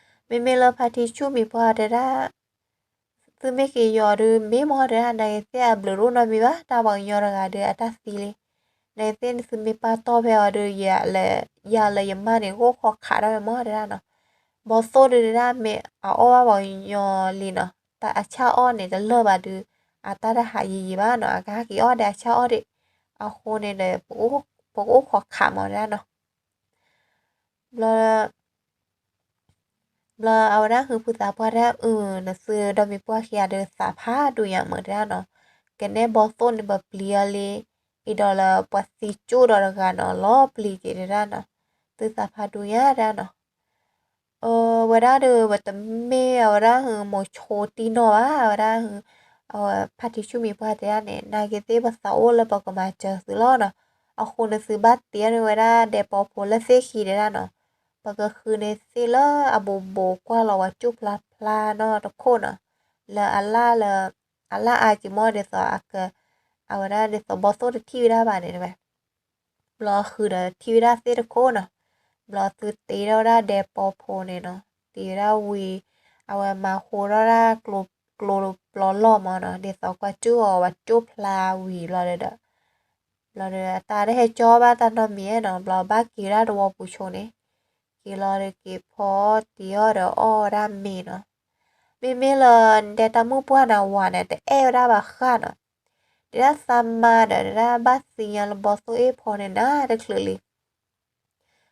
လၢဖါတံၢ်ဆူၣ်မံၤပှၢ်တဲဒၣ် သုမ့ၢ်က့ၤယီၤဒီး မ့ၢ်မ့ၢ်တဲဒၣ် နာ်က့ၤသ့ၣ်အဘျုးတအိၣ်နီတမံၤဘၣ်, တၢ်ပှၤကညီတဂၤဒီးအတၢ်သံလံ. နာ်က့ၤသ့ၣ်န့ၣ် သုမ့ၢ်ပာ်တီၢ်ဖဲအီၤဒီး ယၤလၢယမါန့ၣ် ကအိၣ်ခိးခးထီၣ်ဝဲမ့ၢ်တဲဒၣ်နီၤ. ဘီသိၣ်ဒုးတဲဒၣ် မ့ၢ်အအီၣ်ဘၣ်ပှၤကညီလံနီၤ, တၢ်အဆၣ်အီၣ်န့ၣ်တလၢာ်ဘၣ်ဒီး အတၢ်တဟးယံာ်ယံာ်ဘၣ်နီၤ, အကဟဲက့ၤအီၣ်ဒီးအဆၣ်အီၣ်ဒံး, အဃိန့ၣ်ဒီး ပကအိၣ်ခိးခးမ့ၢ်တဲဒၣ်နီၤ. ဘျီ ဘျီအဝဲဒၣ်ဟုဖုသးပှၢ်တဲဒၣ် အု နသုဒီမံၤပှၢ်ခံဂၤဒီးသးဖးဒိၣ်ညါမ့ၢ်တဲဒၣ်နီၤ, ကနဲဘီသိၣ်န့ၣ်ပပျံၤအီၤလံ, အံၤဒီးလၢပှၤသံကၠိၣ်ဒီးတဂၤနီၤ လီၤပျံၤက့ၤတဲဒၣ်နီၤ, သုသးဖးဒိၣ်ညါတဲဒၣ်နီၤ. အဝဲဒၣ်ဒီး ပတမ့ၢ်အဝဲဒၣ်ဟုမိၤဆိတံၢ်နီၢ်ဘၣ်, အဝဲဒၣ်ဟု အဝဲဖါတံၢ်ဆူၣ်မံၤပှၢ်တဲဒၣ်န့ၣ် နာ်က့ၤသ့ၣ်ပသးအိၣ်လၢပကမၤစၢၤသုလီၤနီၤ, အဃိန့ၣ်သုဘၣ်တ့အီၤန့ၢ်ဝဲဒၣ်ဒဲပီဖိလၢသ့ၣ်ခံတဲဒၣ်နီၤ, ပကဃုန့ၢ်သ့ၣ်လၢအဘူးဘူးကွၢ်လီၤပှၤကၠိၣ်ဖျါဖျါနီၤတခိၣ်နီၤ, လၢအလၣ်လၢ အလၣ်အါက့ၤမ့ၢ်ဒ်သိးအက အဝဲဒၣ်ဒ်သိးဘီသိၣ်တထံၣ်ဝဲဒၣ်ဘၣ်န့ၣ်တဲဝဲ. ဘျီဃုဒီးထံၣ်ဝဲဒၣ်သ့ၣ်တခိၣ်နီၤ, ဘျီသုတ့ထီၣ်ဝဲဒၣ်ဒဲပီဖိန့ၣ်နီၤ, တ့ဝဲဒၣ်ဝံၤ အဝဲမၤဟိထီၣ်ဒၣ်ကျိပျီလီၢ်မ့ၢ်နီၤ, ဒ်သိးကွၢ်ကၠိၣ်အီၤပှၤကၠိၣ်ဖျါဝံၤဘျီဒီး ဘျီဒီးအတၢ်တဟဲကၠီဘၣ်တၢ်နီတမံၤနီၤ, ဘျီဘၣ်က့ၤဝဲဒၣ်တဝီပူၤဆိန့ၣ်, က့ၤလီၤဒီးက့ၤဖီတ့အီၤဒီးအီၣ်ဝဲဒၣ်မ့ၤနီၤ. မ့မ့ၢ်လၢဒဲတၢ်မုၣ်ပှၢ်န့ၣ်ဝၤန့ၣ် တအဲၣ်ဝဲဒၣ်ဘၣ်ဃၣ်နီၤ, ဒ်ဒၣ်သးမါဒီး ဒ်ဒၣ်ဘၣ်သံညါလၢဘီသိၣ်အ့ၣ်ဖိန့ၣ်နၤတချုးလံ.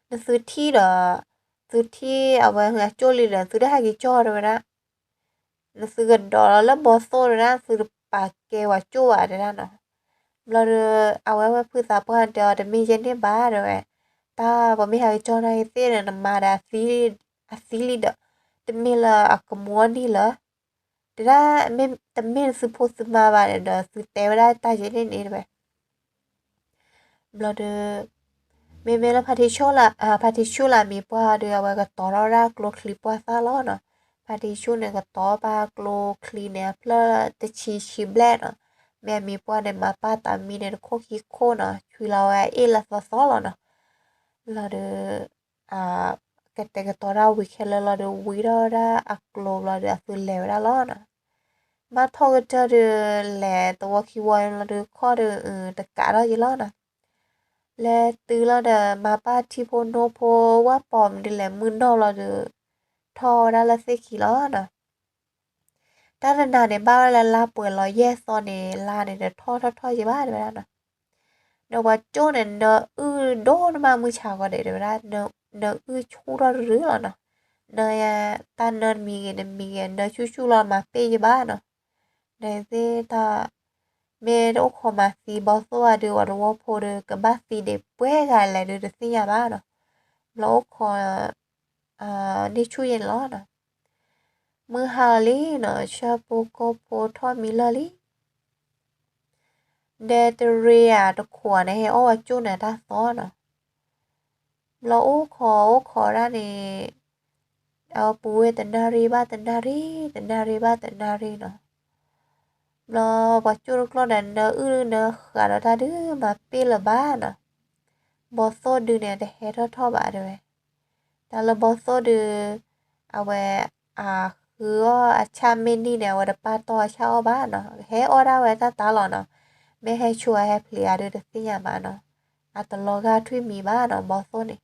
နသုထံၣ်ဒီး သုထံၣ်အဝဲဟဲကၠိၣ်လံဒီး သုတဟဲက့ၤကၠီတဲဝဲဒၣ်, နသုကဒီးလီၤလၢဘီသိၣ်တဲဒၣ် သုတပာ်ကဲပှၤကၠိၣ်ဘၣ်တဲဒၣ်နီၤ. ဘျီဒီး အဝဲဝဲဖုသးပှၢ်တဲအီၤ တမ့ၢ်ယဲန့ၣ်ဘၣ်တဲဝဲ, တၢ်ပမ့ၢ်ဟဲကၠီနာ်က့ၤသ့ၣ်န့ၣ် နမါဒီး အသံလံဒီး တမ့ၢ်လၢအကမူအီၣ်န့ၢ်လၢ တဲဒၣ် တမ့ၢ်သုဖိသုမါဘၣ်န့ၣ်ဒီး သုတဲဝဲဒၣ်တၢ်ယဲန့ၣ်န့ၣ်တဲဝဲ. ဘျီဒီး မ့မ့ၢ်လၢဖါတံၢ်ဆူၣ်လၢ ဖါတံၢ်ဆူၣ်လၢအမံၤပှၢ်ဒီး အဝဲကတီၤထီၣ်ဝဲဒၣ်ကျိချံပှၢ်သၣ်လီၤနီၤ. ဖါတံၢ်ဆူၣ်န့ၣ် ကတီၤပာ်ကျိချံန့ၣ် အဖျၢၣ်တဆံဆံဘျဲၣ်နီၤ. မ့ၢ်အမံၤပှၢ်န့ၣ် မၤပာ်တၢ်မံန့ၣ် တခိၣ်ခံခိၣ်နီၤ, ဆွံလီၤဝဲအ့ၣ်လၢသီသီလီၤနီၤ. ဘျီဒီး ကတဲာ်ကတီၤတၢ်ဝံၤခဲလၢာ်လီၤဒီး ဝံထီၣ်ဝဲဒၣ်အကျိဘျီဒီး အသုလဲၤဝဲဒၣ်လီၤနီၤ. ဘၣ်ထီၣ်ကတၢၢ်ဒီး လဲၤသဝီခံဝီလီၤဒီး ခီၣ်ဒီး တကးထီၣ်က့ၤလီၤနီၤ. လဲၤတုၤလီၤဒီး မၤပာ်ထံဖိနိဖိ ဝၣ်ပိာ်မနုၤလဲၣ် မုၢ်နီၢ်လီၤဒီး ထီၣ်ဝဲဒၣ်လၢသ့ၣ်ခံလီၤနီၤ. တၢ်တနၤန့ၣ် ဘၣ်ဝဲလၢလါပှဲၤလီၤယဲၢ်သီန့ၣ် လါန့ၣ်တထီၣ်ထီၣ်ထီၣ်ယံၤဘၣ်တဲဝဲဒၣ်နီၤ. ဒီးပှၤကၠိၣ်န့ၣ် နၢအုၣ်ဒိၣ်မးမုၢ်ဆါခီဒဲးတဲဝဲဒၣ်, နၢအုၣ်ဆူၣ်ထီၣ်တရုၤလီၤနီၤ. နၢယၤ တၢ်နၢတမံၤဂ့ၤ တမံၤဂ့ၤ နၢဆူၣ်ဆူၣ်လီၤ မၤပ့ၢ်ယဘၣ်နီၤ. နသ့ၣ်တၢ် မ့ၢ်တအိၣ်ခိးမၤသံဘီသိၣ်ဘၣ်ဒီး ပှၤတဝီဖိဒီး ကဘၣ်သံဒံးပှဲၤဂၤလဲၤဒုးတသ့ၣ်ညါဘၣ်နီၤ. ဘျီအိၣ်ခိး န့ၢ်ဆူၣ်ယဲန့ၣ်လီၤနီၤ. မုၢ်ဟါလီၤလံနီၤ, ဆၢဖိကိၢ်ဖိထီၣ်မံလၢာ်လံ. ဒဲတရ့ဧါတခိးဧါန့ၣ် ဟဲအီၣ်ဝဲကၠိၣ်န့ၣ်တၢ်သီနီၤ. ဘျီအိၣ်ခိးအိၣ်ခိးဒၣ်န့ၣ် အပူၤဝဲတနၣ်ရံၣ်ဘၣ်တနၣ်ရံၣ် တနၣ်ရံၣ်ဘၣ်တနၣ်ရံၣ်နီၤ. ဘျီပှၤကၠိၣ်တကျီၢ်ဒီး နၢအုၣ်နၢဃးဒီးတၢ်ဒုးမၤပ့ၢ်လၢၤဘၣ်နီၤ. ဘီသိၣ်ဒုးန့ၣ် တဟဲထီၣ်ထီၣ်ဘၣ်တဲဝဲ. တၢ်လၢဘီသိၣ်ဒုး အဝဲ အဃုအီၣ်အဆၣ်မ့ၢ်နံၣ်န့ၣ် အဝဲတပာ်တီၢ်အဆၣ်အီၣ်ဘၣ်နီၤ, ဟဲအီၣ်ဒၣ်ဝဲတၢ်တၢ်လီၤနီၤ. မ့ၢ်ဟဲဆိအဟဲဖျိးအါဒုးတသ့ၣ်ညါဘၣ်နီၤ. အတလီၤဂာ်ထွံၣ်မံၤဘၣ်နီၤ ဘီသိၣ်န့ၣ်.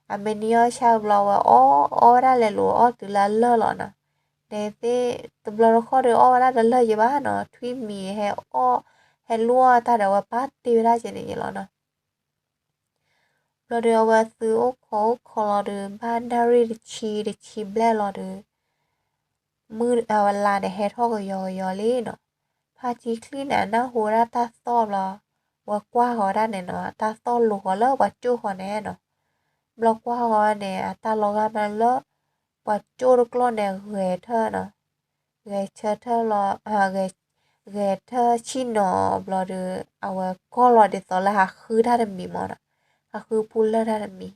အမ့ၢ်နံၤအီၣ်ဆၣ်ဘျီဝဲအီၣ်အီၣ်ဝဲဒၣ်လဲၤလိၤအီၣ်တုၤလၢအလၢၢ်လီၤနီၤ. န့ၣ်သ့ၣ်တဘျီတခီၣ်ဒီးအီၣ်ဝဲဒၣ်တလၢၢ်ယံၤဘၣ်နီၤ ထွံၣ်မံၤဟဲအီၣ် ဟဲလူၢ်အီၣ်တၢ်ဒီးအဝဲပာ်တ့ၢ်ဝဲဒၣ်ကဲန့ၣ်ယံၤလီၤနီၤ. ဘျီဒီးအဝဲသုအိၣ်ခိးအိၣ်ခိးလီၤဒီး ဘၣ်နၣ်ရံၣ်တဆံတဆံဘျဲၣ်လီၤဒီး မုၢ်အဝဲလါန့ၣ်ဟဲထီၣ်ကယီကယီလံနီၤ. ဖါထံချံန့ၣ် အနၢ်ဟူဝဲဒၣ်တၢ်သီၣ်ဘျီ ဝဲကွၢ်ဃီၤဒၣ်န့ၣ်နီၤ အတၢ်သီၣ်လိၤဃီၤလၢပှၤကၠိၣ်ဃီၤန့ၣ်နီၤ. ဘျီကွၢ်ဃီၤန့ၣ် အတၢ်လီၤဂာ်မးလၢ ပှၤကၠိၣ်တကျီၢ်န့ၣ် ဂဲၤထၢၣ်နီၤ. ဂဲၤဆၢထၢၣ်လီၤ ဂဲၤထၢၣ်ဆံၣ်နီၤဘျီဒီး အဝဲကီၢ်လီၤဒ်သိးလၢဟးဃုတၢ်တမံၤမးနီၤ. ဟးဃုပူၤလၢၢ်တၢ်တမံၤ အ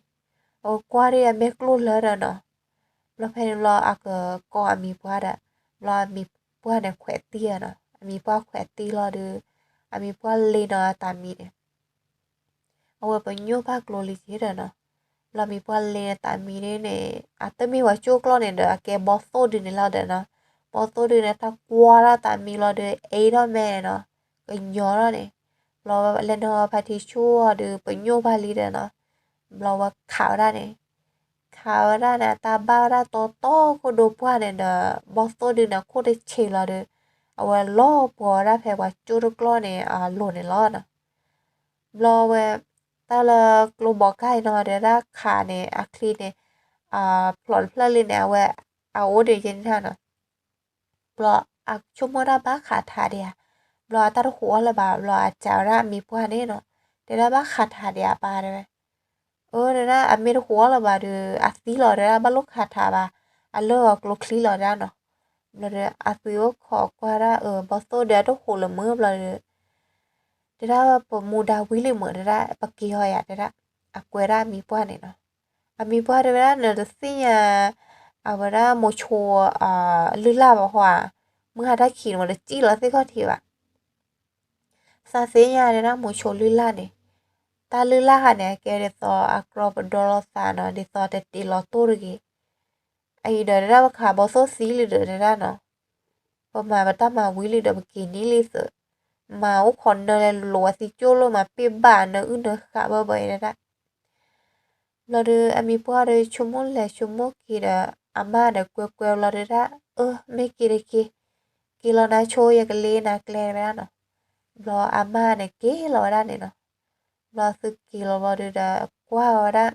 ဝဲကွၢ်ဒီးအမဲာ်ကျိၣ်လၢဒီးနီၤ. ဘျီဖဲန့ၣ်ဘျီအကကိးအမံၤပှၢ်ဒီး ဘျီအမံၤပှၢ်န့ၣ်ခွဲးတံၢ်နီၤ. အမံၤပှၢ်ခွဲးတံၢ်လီၤဒီး အမံၤပှၢ်လ့နီၤအတၢ်မံၤန့ၣ် အဝဲပညိၣ်ဘၣ်ကျိၤလံက့ဒီးနီၤ. ဘျီမံၤပှၢ်လဲၤတၢ်မံၤန့ၣ်န့ၣ် အတမ့ၢ်ပှၤကၠိၣ်ကျီၢ်န့ၣ်ဒီး အကဲဘီသိၣ်ဒုန့ၣ်လီၤဒီးနီၤ. ဘီသိၣ်ဒုန့ၣ် တၢ်ကွၢ်ထီၣ်တၢ်မံၤလီၤဒီး အ့ထီၣ်မဲာ်နီၤ, ကညီထီၣ်န့ၣ်. ဘျီဝဲလဲၤနုာ်ဖါထံဆူၣ်အီၤဒီး ပညိၣ်ဘၣ်လံဒီးနီၤ. ဘျီဝဲခးဝဲဒၣ်န့ၣ် ခးဝဲဒၣ်န့ၣ် အတၢ်ဘၣ်ဝဲဒၣ်တီတီခိၣ်ဒိပှၢ်န့ၣ်ဒီး ဘီသိၣ်ဒုန့ၣ် အခိၣ်တဆံးလီၤဒီး အဝဲလီၤပှီၤဝဲဒၣ်ဖဲပှၤကၠိၣ်တကျီၢ်န့ၣ်အလိၤန့ၣ်လီၤနီၤ. ဘျီဝဲ တၢ်လၢကျိဘီကၢ်အံၤနီၤ တဲဒၣ်ခးန့ၣ် အချံန့ၣ် ဖျိးတဖျၢၣ်လံန့ၣ် အဝဲအအိၣ်ဒံးကဲန့ၣ်နီၤ. ဘျီအဆိကမိၣ်ဒၣ်ဘၣ်ခးထးဒံးဧါ, ဘျီအတၢ်တဟူးအီၣ်လၢၤဘၣ် ဘျီအစံးဝဲဒၣ်အမံၤပှၢ်န့ၣ်နီၤ, တဲဒၣ်ဘၣ်ခးထးဒံးဧါပၢ်တဲဝဲ. အၢ တဲဒၣ်အမ့ၢ်တဟူးအီၣ်လၢၤဘၣ်ဒီး အသံလီၤတဲဒၣ် ဘၣ်လိၣ်ခးထးဘၣ်, အလၢာ်အကျိချံလီၤတဲဒၣ်နီၤ. ဘျီဒီးအသုအိၣ်ခိးကွၢ်ဒၣ် အၢ ဘီသိၣ်ဒီးအတဟူးလၢၤမုၢ်ဘျီဒီး တဲဒၣ်ပမူဒါဝံၤလံမုၢ်တဲဒၣ် ပက့ၤအီၤယၤတဲဒၣ်, အကွဲးဒၣ်အမံၤပှၢ်န့ၣ်နီၤ. အမံၤပှၢ်တဲဝဲဒၣ် နတသ့ၣ်ညါ အဝဲဒၣ်မိၤဆိ လုၢ်လၢ်ဘၣ်ဟီဧါ, မုၢ်ဟါတၢ်ခံးန့ၣ် မ့ၢ်တစံၣ်လီၤသ့ၣ်ခီၣ်ထံးဘၣ်. သးသ့ၣ်ညါတဲဒၣ်မိၤဆိလုၢ်လၢ်န့ၣ်, တၢ်လုၢ်လၢ်ဟါန့ၣ် အကဲဒ်သိးအကြီပဒီလိာ်သးနီၤ, ဒ်သိးတတ့လီၤတိၢ်တဂ့ၤ. အအံၤဒီးတဲဒၣ်ပခးဘီသိၣ်သံလံဒီးတဲဒၣ်နီၤ, ပမၤပတၢ်မၤဝံၤလံဒီးပက့ၤန့ၢ်လံသုး, မၤအိၣ်ခိးနၢလဲၤလိာ်အသံကၠိၣ်လိာ် မၤပ့ၢ်ဘၣ်နၢအုၣ်နၢဃးဘၢဘၢအံၤတဲဒၣ်. ဘျီဒီးအမံၤပှၢ်ဒီးဆိကမိၣ်လဲၤဆိကမိၣ်က့ၤဒီး အမါဒီးကွဲကွဲဘျီတဲဒၣ်, အၢ မ့ၢ်က့ၤတက့ၢ်, က့ၤလီၤနၤဆိ ယကလ့နၤကျဲဝဲဒၣ်နီၤ. ဘျီအမါန့ၣ်က့ၤလီၤဝဲဒၣ်န့ၣ်နီၤ. ဘျီသုက့ၤလီၤဘျီဒီး ကွၢ်ဝဲဒၣ်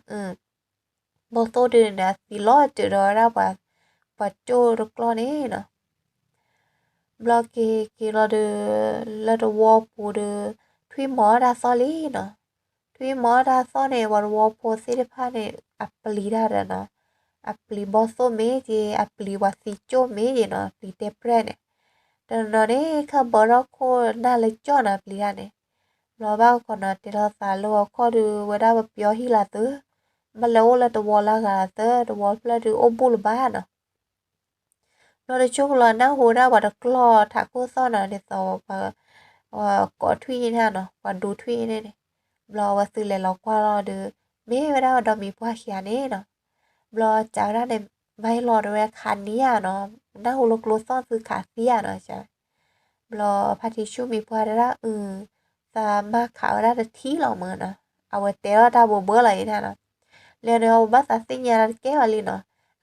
ဘီသိၣ်ဒုန့ၣ်ဒီး အသံလီၤစၢၤဒီးဝဲဒၣ် ပှၤကၠိၣ်တကျီၢ်န့ၣ်နီၤ. ဘျီက့ၤက့ၤလီၤဒီး လၢတဝီပူၤဒီး ထွံၣ်မီၤတၢ်သီၣ်လံနီၤ. ထွံၣ်မီၤတၢ်သီၣ်န့ၣ် ပှၤတဝီဖိသ့ၣ်တဖၣ်န့ၣ် အပျံၤတၢ်ဒီးနီၤ, အပျံၤဘီသိၣ်မ့ၢ်က့ၤ အပျံၤပှၤသံကၠိၣ်မ့ၢ်က့ၤနီၤ, ပျံၤတဲပြဲၢ်န့ၣ်, တနီၤနီၤန့ၣ် ခၢၣ်ဘၢထီၣ်ခိၣ်နၢ်လၢကၠီၣ်နီၤ ပျံၤတၢ်န့ၣ်. ဘျီဘၣ်ကီးနီၤ တဲလိာ်သးလၢဂီၤခီၣ်ဒီး ဝဲဒၣ်ပပျီဟံၣ်လၢသု, ဘၣ်လဲၤအိၣ်လၢတဝီလၢဂၤလၢသု, တဝီဖျၢၣ်ဒုးအိၣ်ဘူးလၢၤဘၣ်နီၤ. ဘျီတဆိကလီၤနၢ်ဟူဒၣ်ပှၤတကျီၢ်ထးခိၣ်သီၣ်နီၤ ဒ်သိး ကိးထွံၣ်အံၤန့ၣ်နီၤ, ပှၤဒိးထွံၣ်အံၤန့ၣ်န့ၣ်. ဘျီအဝဲသုလဲၤလီၤကွၢ်လီၤဒီး မ့ၢ်ဝဲဒၣ်ပဒီမံၤပှၢ်ခံဂၤန့ၣ်နီၤ. ဘျီစံးဝဲဒၣ်န့ၣ် မၤအံၤလီၤတဲဝဲခးနံၤဧါနီၤ, နၢ်ဟူလၢကျိသီၣ်သုခးသံဧါနီၤ စံးဝဲ. ဘျီဖါတံၢ်ဆူၣ်မံၤပှၢ်တဲဒၣ် အု သးမၤခးဝဲဒၣ်တထံၣ်လီၤမ့ၢ်နီၤ, အဝဲတဲထီၣ်တၢ်ဘိးဘၢလီၤအံၤန့ၣ်နီၤ. လၢန့ၣ်အဝဲဘၣ်သးသ့ၣ်ညါတၢ်တကဲဘၣ်လံနီၤ,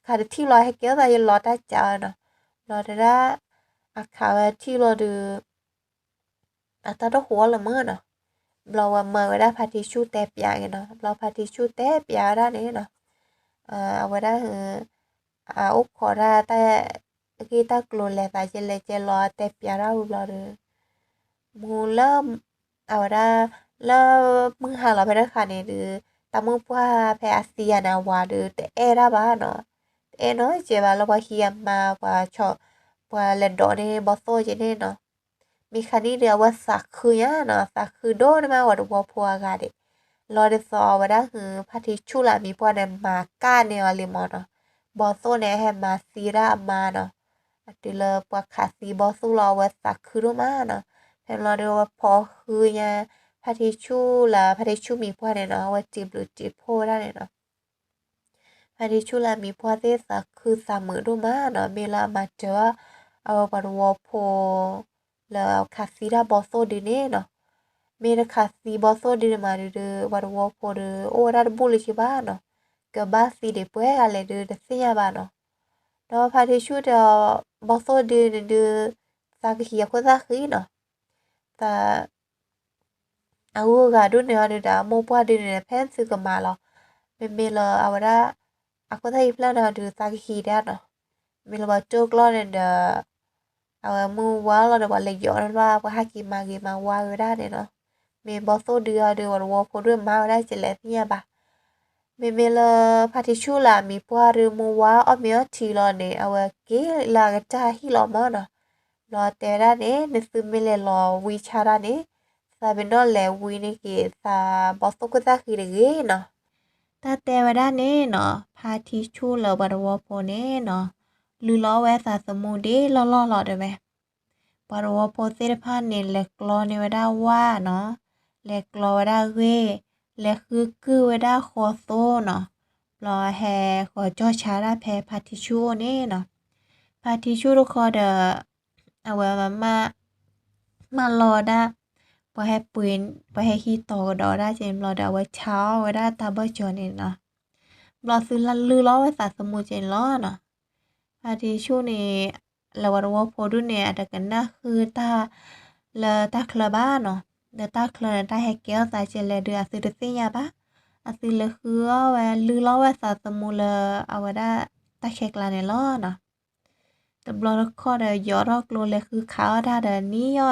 ခးတထံၣ်လီၤ ဟဲကဲထီၣ်သးယလီၤတၢ်စံးဝဲနီၤ. ဘျီတဲဒၣ် အခးဝဲထံၣ်လီၤဒီး အတၢ်တဟူးအီၣ်လၢၤမ့ၢ်နီၤ. ဘျီဝဲမၢဝဲဒၣ်ဖါတံၢ်ဆူၣ်တဲပၠးက့ၤနီၤ, ဘျီဖါတံၢ်ဆူၣ်တဲပၠးဝဲဒၣ်န့ၣ်နီၤ, အဝဲဒၣ် အအိၣ်ခိးတၢ် တၢ်ဂ့ၢ်တၢ်ကျိၤလဲၤသးကဲလဲၤကဲလီၤတဲပၠးတၢ်ဝံၤဘျီဒီး မူလၢ အဝဲဒၣ် လၢမုၢ်ဟါလီၤဖဲတခါန့ၣ်ဒီး တၢ်မုၣ်ပှၢ်ဖဲအသံယၤန့ၣ် အဝၤဒီးတအဲၣ်တၢ်ဘၣ်နီၤ, တအဲၣ်နီတစဲးဘၣ်လၢပှၤဟံးအမါ ပှၤဆီၣ် ပှၤလဲၤဒိးန့ၢ်ဘီသိၣ်က့န့ၣ်နီၤ. မ့ၢ်ခါန့ၣ်ဒီး အဝဲသးခုညါနီၤ, သးခုဒိၣ်န့ၢ်မးဝဲတဝီဖိအဂၤဒဲး, လီၤဒ်သိးအဝဲဒၣ်ဟု ဖါတံၢ်ဆူၣ်လၢအမံၤပှၢ်န့ၣ် မၤကၢ်န့ၢ်အီၤလံမးနီၤ. ဘီသိၣ်န့ၣ် အဟဲမၤသံဝဲဒၣ်အမါနီၤ, အတုၤလၢပှၤခးသံဘီသိၣ်လီၤ အဝဲသးခုဒိၣ်မးနီၤ. ဖဲန့ၣ်လီၤဒီး အဝဲဖီၣ်ဃုညါ ဖါတံၢ်ဆူၣ်လၢ ဖါတံၢ်ဆူၣ်မံၤပှၢ်န့ၣ်နီၤ, အဝဲစံးဘျုးစံးဖှိၣ်ဝဲဒၣ်န့ၣ်နီၤ. ဖါတံၢ်ဆူၣ်လၢအမံၤပှၢ်သ့ၣ်သးခုသးမုာ်ဒိၣ်မးနီၤ, မ့ၢ်လၢအမၤစၢၤ အဝဲပှၤတဝီဖိ လၢခးသံတၢ်ဘီသိၣ်ဒုန့ၣ်နီၤ. မ့ၢ်တခးသံဘီၣ်သိၣ်ဒုန့ၣ်မးဒုး ပှၤသဝီဖိဒုး အိၣ်ဝဲဒၣ်တဘူၣ်လၢၤဘၣ်နီၤ, ကဘၣ်သံဒံးပှဲၤဂၤလဲၣ်ဒုးတသ့ၣ်ညါဘၣ်နီၤ. ဒီးဖါတံၢ်ဆူၣ်တဲအီၤ ဘီၣ်သိၣ်ဒုန့ၣ်ဒုး သးကဟံးအခိၣ်သၣ်ဃံနီၤ, သး အဂုၤအဂၤဒိၣ်န့ၢ်အီၤဒုးဒီး အမိၢ်ပှၢ်ဒုန့ၣ် ဖဲသုကမၤလီၤ, မ့မ့ၢ်လၢအဝဲဒၣ် အခိၣ်သၣ်ဟံးဖျၢၣ်န့ၣ်ဒုး သးကဟံးဒၣ်နီၤ, မ့ၢ်လၢပှၤတိၢ်ကျီၢ်န့ၣ်ဒီး အဝဲမုၢ်ဝါလီၤဒီး ပှၤလဲၤယီၤန့ၣ်ဘၣ် ပှၤဟးက့ၤမၤဂ့ၤမၤဝါဝဲဒၣ်န့ၣ်နီၤ, မ့ၢ်ဘီၣ်သိၣ်ဒုအီၤဒုး ပှၤသဝီဖိဒုမၤဝဲဒၣ်ကလဲၤသ့ၣ်ညါဘၣ်. မ့မ့ၢ်လၢဖါတံၢ်ဆူၣ်လၢအမံၤပှၢ်ဒုး မုၢ်ဝါအီၣ်မ့ၤအီထံလီၤန့ၣ် အဝဲက့ၤလၢအကတၢၢ်ဟံၣ်လီၤမၢ်နီၤ. ဘျီတဲဝဲဒၣ်န့ၣ် နသုမ့ၢ်လဲၤလီၤဝံဆါတၢ်န့ၣ် သးပ့ၤနီၣ်လဲၤဝံန့ၢ်က့ၤသးဘီၣ်သိၣ်ခိၣ်သၣ်ဃံတဂ့ၤနီၤ. တၢ်တဲဝဲဒၣ်န့ၣ်နီၤ ဖါတံၢ်ဆူၣ်လၢပှၤသဝီဖိန့ၣ်နီၤ လုၢ်လီၤဝဲသးသမူဒ်လီၢ်လီၢ်လီၤတဲဝဲ. ပှၤသဝီဖိသ့ၣ်တဖၣ်န့ၣ် လဲၤကျီန့ၢ်ဝဲဒၣ်ဝၣ်နီၤ, လဲၤကျီဝဲဒၣ်ဂ့ၢ်, လဲၤဃုကုၢ်ဝဲဒၣ်ဃီသိနီၤ, ဘျီဟဲဃီၤကၠီၣ်ဆါဒၣ်ဖဲဖါတံၢ်ဆူၣ်အိၣ်န့ၣ်နီၤ. ဖါတံၢ်ဆူၣ်တခီဒီး အဝဲ မၢလီၤဝဲဒၣ် ပှၤဟဲပှ့ၤ ပှၤဟဲဟံးတီၤကဒီးဝဲဒၣ်က့န့ၣ်ဘျီဒီး အဝဲဆါအီၣ်ဝဲဒၣ်တၢ်ဘၢၣ်စၢၤန့ၣ်နီၤ. ဘျီသုလုၢ်လီၤဝဲသးသမူက့န့ၣ်လီၤနီၤ. ဖါတံၢ်ဆူၣ်န့ၣ် လၢပှၤသဝီဖိဒုန့ၣ် အတကနၣ်ဃုာ်တၢ်လၢတၢ်ချၢဘၣ်နီၤ, လၢတၢ်ချၢန့ၣ် တၢ်ဟဲကဲထီၣ်သးကလဲၣ်ဒုး အသုတသ့ၣ်ညါဘၣ်. အသုလဲၤဃုအီၣ်ဝဲ လုၢ်လီၤဝဲသးသမူလၢအဝဲဒၣ်တၢ်ခဲကျါန့ၣ်လီၤနီၤ. တဘျီတခီၣ်ဒီး ယီၤထီၣ်ကျိလဲၤဃုခးအီၣ်တၢ်ဒီး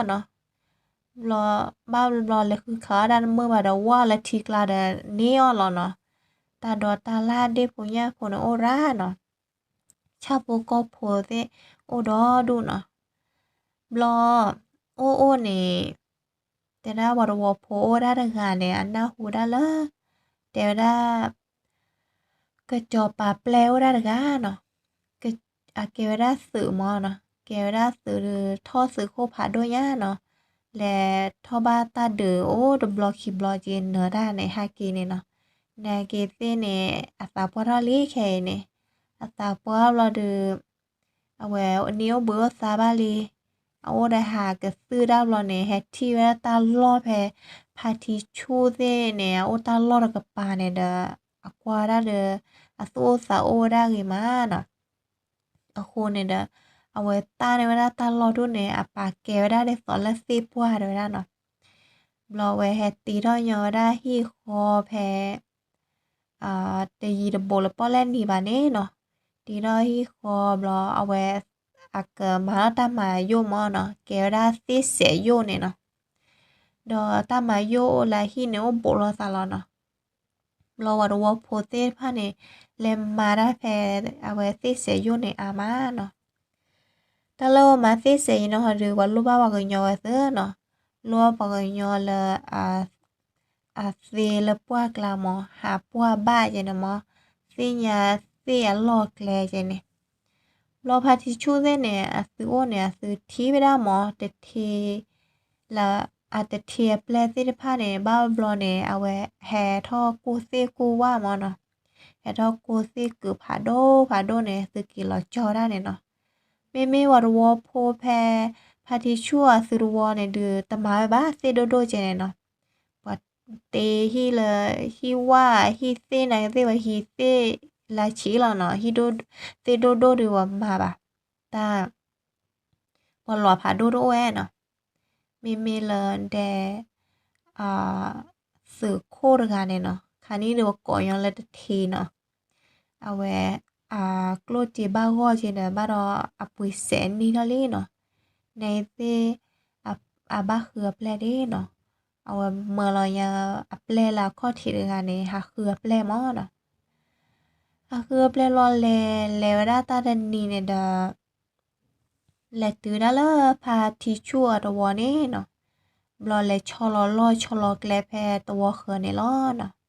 န့ၢ်အီၣ်နီၤ. ဘျီ ဘၣ်ဘျီလဲၤဃုခးအီၣ်တၢ်တမုာ်ဘၣ်ဒီး ဝၢ်လၢထံကျါဒီးန့ၢ်အီၣ်လီၤနီၤ. တၢ်ဒိးတၢ်လၢ်ဒ့ၣ်ဖိညၣ်ဖိန့ၣ်အိၣ်ရၣ်နီၤ. ဆၣ်ဖိကီၢ်ဖိသ့ၣ်အိၣ်ဒီဒူၣ်နီၤ. ဘျီ အိၣ်အိၣ်န့ၣ် တဲဒၣ်ပှၤသဝီဖိအိၣ်ဝဲဒၣ်တဂၤန့ၣ် အနၢ်ဟူဒၣ်လၢ တဲဝဲဒၣ် ကစီၤပၤပျဲၢ်အိၣ်ဒၣ်တဂၤနီၤ. အကဲဝဲဒၣ်သုးမၢ်နီၤ, ကဲဝဲဒၣ်သုး ထီၣ်သုးခိၣ်ဖးဒိၣ်ညါနီၤ. လဲၤထီၣ်ဘၣ်တၢ်ဒုးအိၣ်တဘျီခံဘျီက့ၤနၢၤတၢ်န့ၣ် ဟဲက့ၤန့ၣ်နီၤ. နာ်က့ၤသ့ၣ်န့ၣ် အသးပှၢ်ထီၣ်လံခဲအံၤန့ၣ်, အသးပှၢ်ဘျီဒီး အဝဲန့ၢ်အိၣ်ဘှံးအိၣ်သါဘၣ်လံ. အအိၣ်ဒီးဟးကသုၣ်တၢ်ဘျီန့ၣ် ဟဲထံၣ်ဝဲဒၣ်တၢ်လီၢ်ဖဲ ဖါတံၢ်ဆူၣ်သ့ၣ်န့ၣ် အအိၣ်တၢ်လီၢ်တကပၤန့ၣ်ဒီး အကွၢ်ဒၣ်ဒီး အသူၣ်အိၣ်သးအိၣ်ဝဲဒၣ်ဂ့ၤမးနီၤ. အဃိန့ၣ်ဒီး အဝဲတၢ်န့ၢ်ဝဲဒၣ်တၢ်လီၢ်ဒိၣ်န့ၣ် အပာ်ကဲဝဲဒၣ်ဒ်သိးလၢသ့ၣ်ပှၢ်တဲဝဲဒၣ်နီၤ. ဘျီဝဲဟဲတ့ထီၣ်ညီဝဲဒၣ်ဟံၣ်ဃီဖဲ တယံၤတဘူးလၢပီၣ်လဲၣ်နံၤဘၣ်န့ၣ်နီၤ. တ့ထီၣ်ဟံၣ်ဃီဘျီ အဝဲ အကမၤထီၣ်တၢ်မၤယိၣ်မၢ်နီၤ, ကဲဝဲဒၣ်သ့ၣ်စဲးယိၣ်န့ၣ်နီၤ. ဒီးတၢ်မၤယိၣ်အိၣ်လၢဟံၣ်န့ၣ်အိၣ်ဘူးလိာ်သးလီၤနီၤ. ဘျီပှၤသဝီဖိသ့ၣ်တဖၣ်န့ၣ် လဲၤမၤတၢ်ဖဲ အဝဲသ့ၣ်စဲးယိၣ်န့ၣ်အါမးနီၤ. တၢ်လၢပှၤမၤသ့ၣ်စဲးယိၣ်န့ၣ်ဟီဒုး ပှၤလိၣ်ဘၣ်ပှၤကညီဝဲသ့နီၤ. လိၣ်ဘၣ်ပှၤကညီလၢ အသ့လၢပှၢ်ကျါမၢ်, ဟးပှၢ်ဘၣ်ကဲန့ၣ်မၢ်, သ့ၣ်ညါသ့ၣ်အလီၢ်ကျဲကဲန့ၣ်. ဘျီဖါတံၢ်ဆူၣ်သ့ၣ်န့ၣ် အသုအိၣ်န့ၣ် အသုထံၣ်ဝဲဒၣ်မၢ်, တထံ လၢ အတထံအပျဲၢ်သ့ၣ်တဖၣ်န့ၣ် ဘၣ်ဘျီန့ၣ် အဝဲဟဲထီၣ်ကိၢ်သ့ၣ်ကိၢ်ဝၣ်မၢ်နီၤ. ဟဲထီၣ်ကိၢ်သ့ၣ်ကုာ်ဖးဒိၣ်ဖးဒိၣ်န့ၣ် သုက့ၤလီၤကၠီတၢ်န့ၣ်နီၤ. မ့မ့ၢ်ပှၤသဝီဖိဖဲ ဖါတံၢ်ဆူၣ်အသုသဝီန့ၣ်ဒုး တမၤဝဲဘၣ်သ့ၣ်ဒိၣ်ဒိၣ်ကဲန့ၣ်နီၤ. ပှၤတ့ဟံၣ်လၢ ဟံၣ်ဝၣ် ဟံၣ်သ့ၣ်နာ်က့သ့ၣ် ပှၤဟံးသ့ၣ်လၢဆံးလီၤနီၤ. ဟံၣ်ဒိၣ် သ့ၣ်ဒိၣ်ဒိၣ်ဒုးပှၤမၤဘၣ်. တၢ် ပှၤလီၤဖးဒိၣ်တအိၣ်ဝဲနီၤ. မ့မ့ၢ်လၢဒဲ သုးခိၣ်တဂၤန့ၣ်နီၤ, ခါနံၣ်ဒုးပကိးညီလၢတထံနီၤ. အဝဲ အကျိၣ်စ့ဘၣ်ဂီၢ်ကဲဒီး ဘၣ်ဒီးအပှ့ၤစဲးနံၣ်ထီၣ်လံနီၤ. နာ်က့သ့ၣ် အဘၣ်ဃုအပျဲၢ်ဒၣ်နီၤ. အဝဲမၢလီၤညါအပျဲၢ်လၢအခီၣ်ထံးတဂၤန့ၣ် ဟးဃုအပျဲၢ်မၢ်နီၤ. ဟးဃုအပျဲၢ်လီၤလဲၤ လဲၤဝဲဒၣ်တၢ်တနံၤန့ၣ်ဒီး လဲၤတုၤဒၣ်လၢဖါတံၢ်ဆူၣ်အသဝီန့ၣ်နီၤ. ဘျီလဲၤဆီလီၤလီၢ်ဆီလီၤကျဲဖဲသဝီဃၢၤန့ၣ်လီၤနီၤ.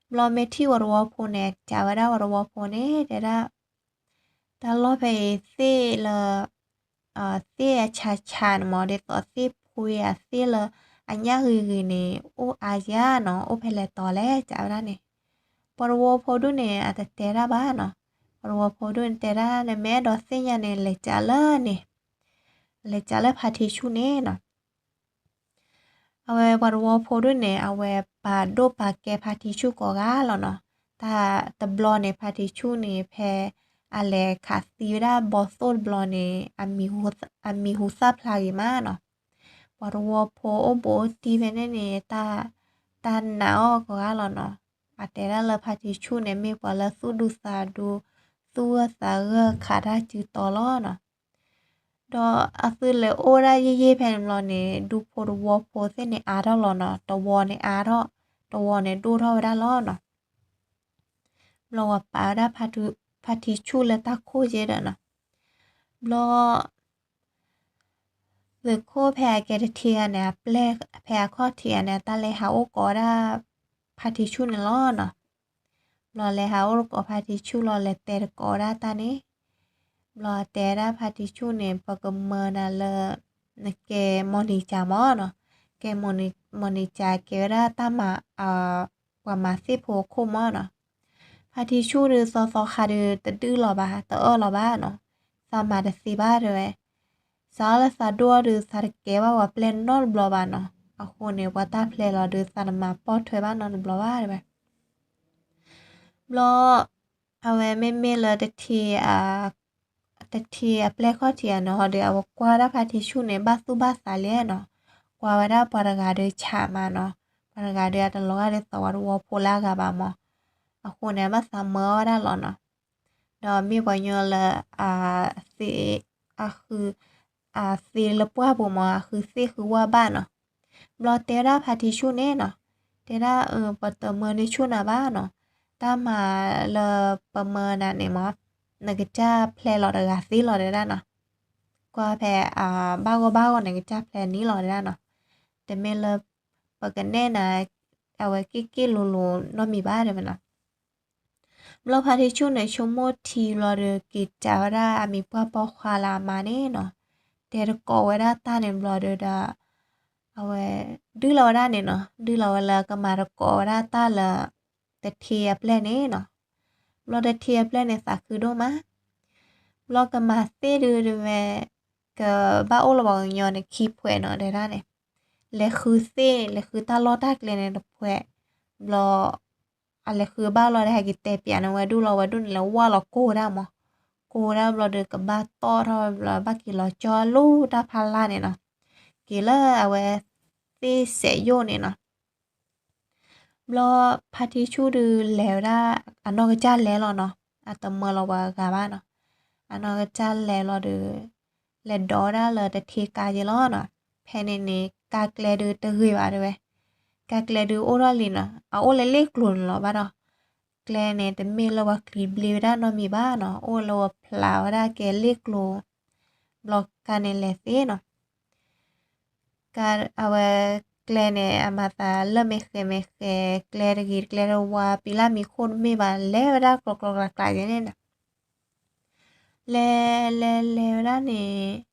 ဘျီမ့ၢ်ထံၣ်ပှၤသဝီဖိန့ၣ် ကးဝဲဒၣ်ပှၤသဝီဖိန့ၣ် တဲဒၣ် တၢ်လီၢ်ဖဲအံၤသ့ၣ်လၢ သ့ၣ်အဆးဆးန့ၣ်မၢ် ဒ်သိးသ့ၣ်ဖှံအသ့ၣ်လၢအညၣ်ဂ့ၤဂ့ၤန့ၣ် အိၣ်အါယၤနီၤ အိၣ်ဖဲလဲၣ်တီၤလဲၣ် ကးဝဲဒၣ်န့ၣ်. ပှၤသဝီဖိဒုန့ၣ် အတတဲတၢ်ဘၣ်နီၤ. ပှၤသဝီဖိဒုန့ၣ်တဲဒၣ် နမ့ၢ်အဲၣ်ဒိးသ့ၣ်ညါန့ၣ် လဲၤကးလၢန့ၣ်, လဲၤကးလၢဖါတံၢ်ဆူၣ်န့ၣ်နီၤ. အဝဲပှၤတဝီဖိဒၣ်န့ၣ် အဝဲပာ်ဒိၣ်ပာ်ကဲဖါတံၢ်ဆူၣ်ကိးဂၤလီၤနီၤ. တၢ်တဘျီန့ၣ် ဖါတံၢ်ဆူၣ်န့ၣ် ဖဲအလဲၤခးသံဝဲဒၣ်ဘီသိၣ်တဘျီန့ၣ် အမံၤဟူသၣ်ဖျါဂ့ၤမးနီၤ. ပှၤတဝီဖိအိၣ်ဘူးအိၣ်တံၢ်ဖဲန့ၣ်န့ၣ် တၢ်နာ်အီၤကိးဂၤလီၤနီၤ. အတဲဒၣ်လၢဖါတံၢ်ဆူၣ်န့ၣ် မ့ၢ်ပှၤလၢသူၣ်ဒူသးဒူ သူၣ်ဂၢၢ်သးဂၢၢ် ခးတၢ်စုတီလီၤနီၤ. ဒီးအသုလဲၤအိၣ်ဝဲဒၣ်ယံာ်ယံာ်ဖဲန့ၣ်ဘျီန့ၣ် ဒူဖိတဝီဖိသ့ၣ်န့ၣ်အါထီၣ်လီၤနီၤ. တဝီန့ၣ်အါထီၣ်, တဝီန့ၣ်ဒိၣ်ထီၣ်ဝဲဒၣ်လီၤနီၤ. ဘျီဝဲပာ်ဝဲဒၣ်ဖါထံဆူၣ်လၢတၢ်ခိၣ်က့ဒီးနီၤ. ဘျီ သုးခိၣ်ဖဲအကဲတထံဂၤန့ၣ် အပျဲၢ်ဖဲအခီၣ်ထံးဂၤန့ၣ် အတၢ်လဲၤဟးအိၣ်ကိးဝဲဒၣ်ဖါတံၢ်ဆူၣ်န့ၣ်လီၤနီၤ. ဘျီလဲၤဟးအိၣ်တကိးဖါတံၢ်ဆူၣ်လီၤ လဲၤတဲတကိးဝဲဒၣ်တၢ်န့ၣ်, ဘျီတဲဒၣ်ဖါတံၢ်ဆူၣ်န့ၣ် ပကမၢနၤလၢ နကဲမီၢ်နံၤကၠးမၢ်နီၤ, ကဲမီၢ်နံၤကၠးကဲဝဲဒၣ်တၢ်မၤ ပှၤမၤသ့ၣ်ဖိအခိၣ်မၢ်နီၤ. ဖါတံၢ်ဆူၣ်ဒုးသီသီခါဒုးတဒုၣ်လီၤဘၣ် တအၢၣ်လီၤဘၣ်နီၤ, သးမၤတသ့ဘၣ်တဲဝဲ, စးထီၣ်လၢသးဒိၣ်အီၤဒုး သးတကဲဘၣ်ပှၤပျဲၢ်နီတဘျီဘၣ်နီၤ, အဃိန့ၣ် ပှၤတၢ်ဖျဲးလီၤဒုး သးတမၤပိာ်ထွဲဘၣ်နီတဘျီဘၣ်တဲဝဲ. ဘျီ အဝဲမ့မ့ၢ်လၢတထံ တထံအပျဲၢ်ခီၣ်ထံးအနီၤဟီဒီး အဝဲကွၢ်ဝဲဒၣ်ဖါတံၢ်ဆူၣ်န့ၣ် ဘၣ်သူၣ်ဘၣ်သးလဲၣ်နီၤ, ကွၢ်ဝဲဒၣ်ပှၤတဂၤဒီးဆးမးနီၤ, ပှၤတဂၤဒီးအတလီၤဂာ်ဒီးသးဝးတဝီဖိလၢအဂၤဘၣ်မၢ်, အဃိန့ၣ် အဘၣ်သးမၢအီၤဝဲဒၣ်လီၤနီၤ. ဒီးမ့ၢ်ပှၤကညီလၢ အသ့ အဃု အသ့လၢပှၢ်ပူၤမၢ် အဃုသ့ၣ်ဃုဝၣ်ဘၣ်နီၤ. ဘျီတဲဝဲဒၣ်ဖါတံၢ်ဆူၣ်န့ၣ်နီၤ, တဲဒၣ် ပတမၢန့ၢ်ဆူၣ်နၤဘၣ်နီၤ, တၢ်မၤလၢပမၢနၤန့ၣ်မၢ် နကစၢ်ဖျဲးလီၤတဂၤသ့လီၤတဲဒၣ်နီၤ, ကွၢ်ဖဲ ဘၣ်ဂီၢ်ဘၣ်ဂီၢ်န့ၣ် ကစၢ်ဖျဲးန့ၣ်လီၤတဲဒၣ်နီၤ, တမ့ၢ်လၢ ပကနဲၣ်နၤ အဝဲက့ၢ်က့ၢ်လိၤလိၤနီတမံၤဘၣ်တဲဝဲနီၤ. ဘျီဖါတံၢ်ဆူၣ်န့ၣ် ဆိကမိၣ်ထံဘျီဒီး က့ၤစံးဝဲဒၣ်အမံၤပှၢ်ပိာ်ခွါလၢအမါန့ၣ်နီၤ, တဲတကိးဝဲဒၣ်တၢ်န့ၣ်ဘျီဒီး အဝဲ ဒုၣ်လီၤဝဲဒၣ်န့ၣ်နီၤ, ဒုၣ်လီၤဝဲလၢကမၤတကိးဝဲဒၣ်တၢ်လၢ တထံအပျဲၢ်န့ၣ်နီၤ. ဘျီတထံအပျဲၢ်န့ၣ်သးခုဒိၣ်မး, ဘျီကမၤသ့ၣ်ဒုးတဲဝဲ ကဘၣ်အိၣ်လၢပှၤကညီန့ၣ်ခံဖှဲးနီၤတဲဒၣ်န့ၣ်, လဲၤဃုသ့ၣ် လဲၤဃုတၢ်လီၢ်တၢ်ကျဲန့ၣ်တဖှဲး, ဘျီ အလဲၤဃုဘၣ်လီၤဒီး ဟဲက့ၤတဲပၠးန့ၢ်ဝဲဒၣ်လီၤ ဝဲဒၣ်န့ၣ် လဲၤဝၢ်လီၤကိၢ်ဝဲဒၣ်မၢ်, ကိၢ်ဝဲဒၣ်ဘျီဒီးကဘၣ်တီၢ်ထီၣ်ဝဲဘျီ ဘၣ်က့ၤလီၤကၠီလၢတၢ်ဖးလၢ်န့ၣ်နီၤ, က့ၤလၢအဝဲ သ့ၣ်စဲးယိာ်န့ၣ်နီၤ. ဘျီဖါတံၢ်ဆူၣ်ဒုးလဲၤဝဲဒၣ် အနီၢ်ကစၢ်လဲၤလီၤနီၤ, အတမၢလီၤပှၤဂၤဘၣ်နီၤ, အနီၢ်ကစၢ်လဲၤလီၤဒီး လဲၤဒိးဝဲဒၣ်လၢတထံကါက့ၤလီၤနီၤ. ဖဲန့ၣ်န့ၣ် ကါကျဲဒုးတဂ့ၤဘၣ်တဲဝဲ, ကါကျဲဒုးအိၣ်ထီၣ်လံနီၤ, အအိၣ်လၢလ့ၣ်ကျိၤန့ၣ်လီၤဘၣ်ဒီး ကျဲန့ၣ် တမ့ၢ်လၢပှၤကျံၤဘျ့ဝဲဒၣ်နီတမံၤဘၣ်နီၤ, အိၣ်လၢပှၤဖျးဝဲဒၣ်ကဲလ့ၣ်ကျိၤ, ဘျီကါန့ၣ်လဲၤသ့နီၤ. ကါ အဝဲ ကျဲန့ၣ် အမၤသးလၢမဲာ်ဃဲမဲာ်ဃဲ, ကျဲတဂ့ၤကျဲတဝါ ပံၤလၢမံၤခိၣ်တမ့ၢ်ဘၣ် လဲၤဝဲဒၣ်ကျီကျီကျးကျးက့ၤန့ၣ်နီၤ. လဲၤလဲၤလဲၤဝဲဒၣ်န့ၣ်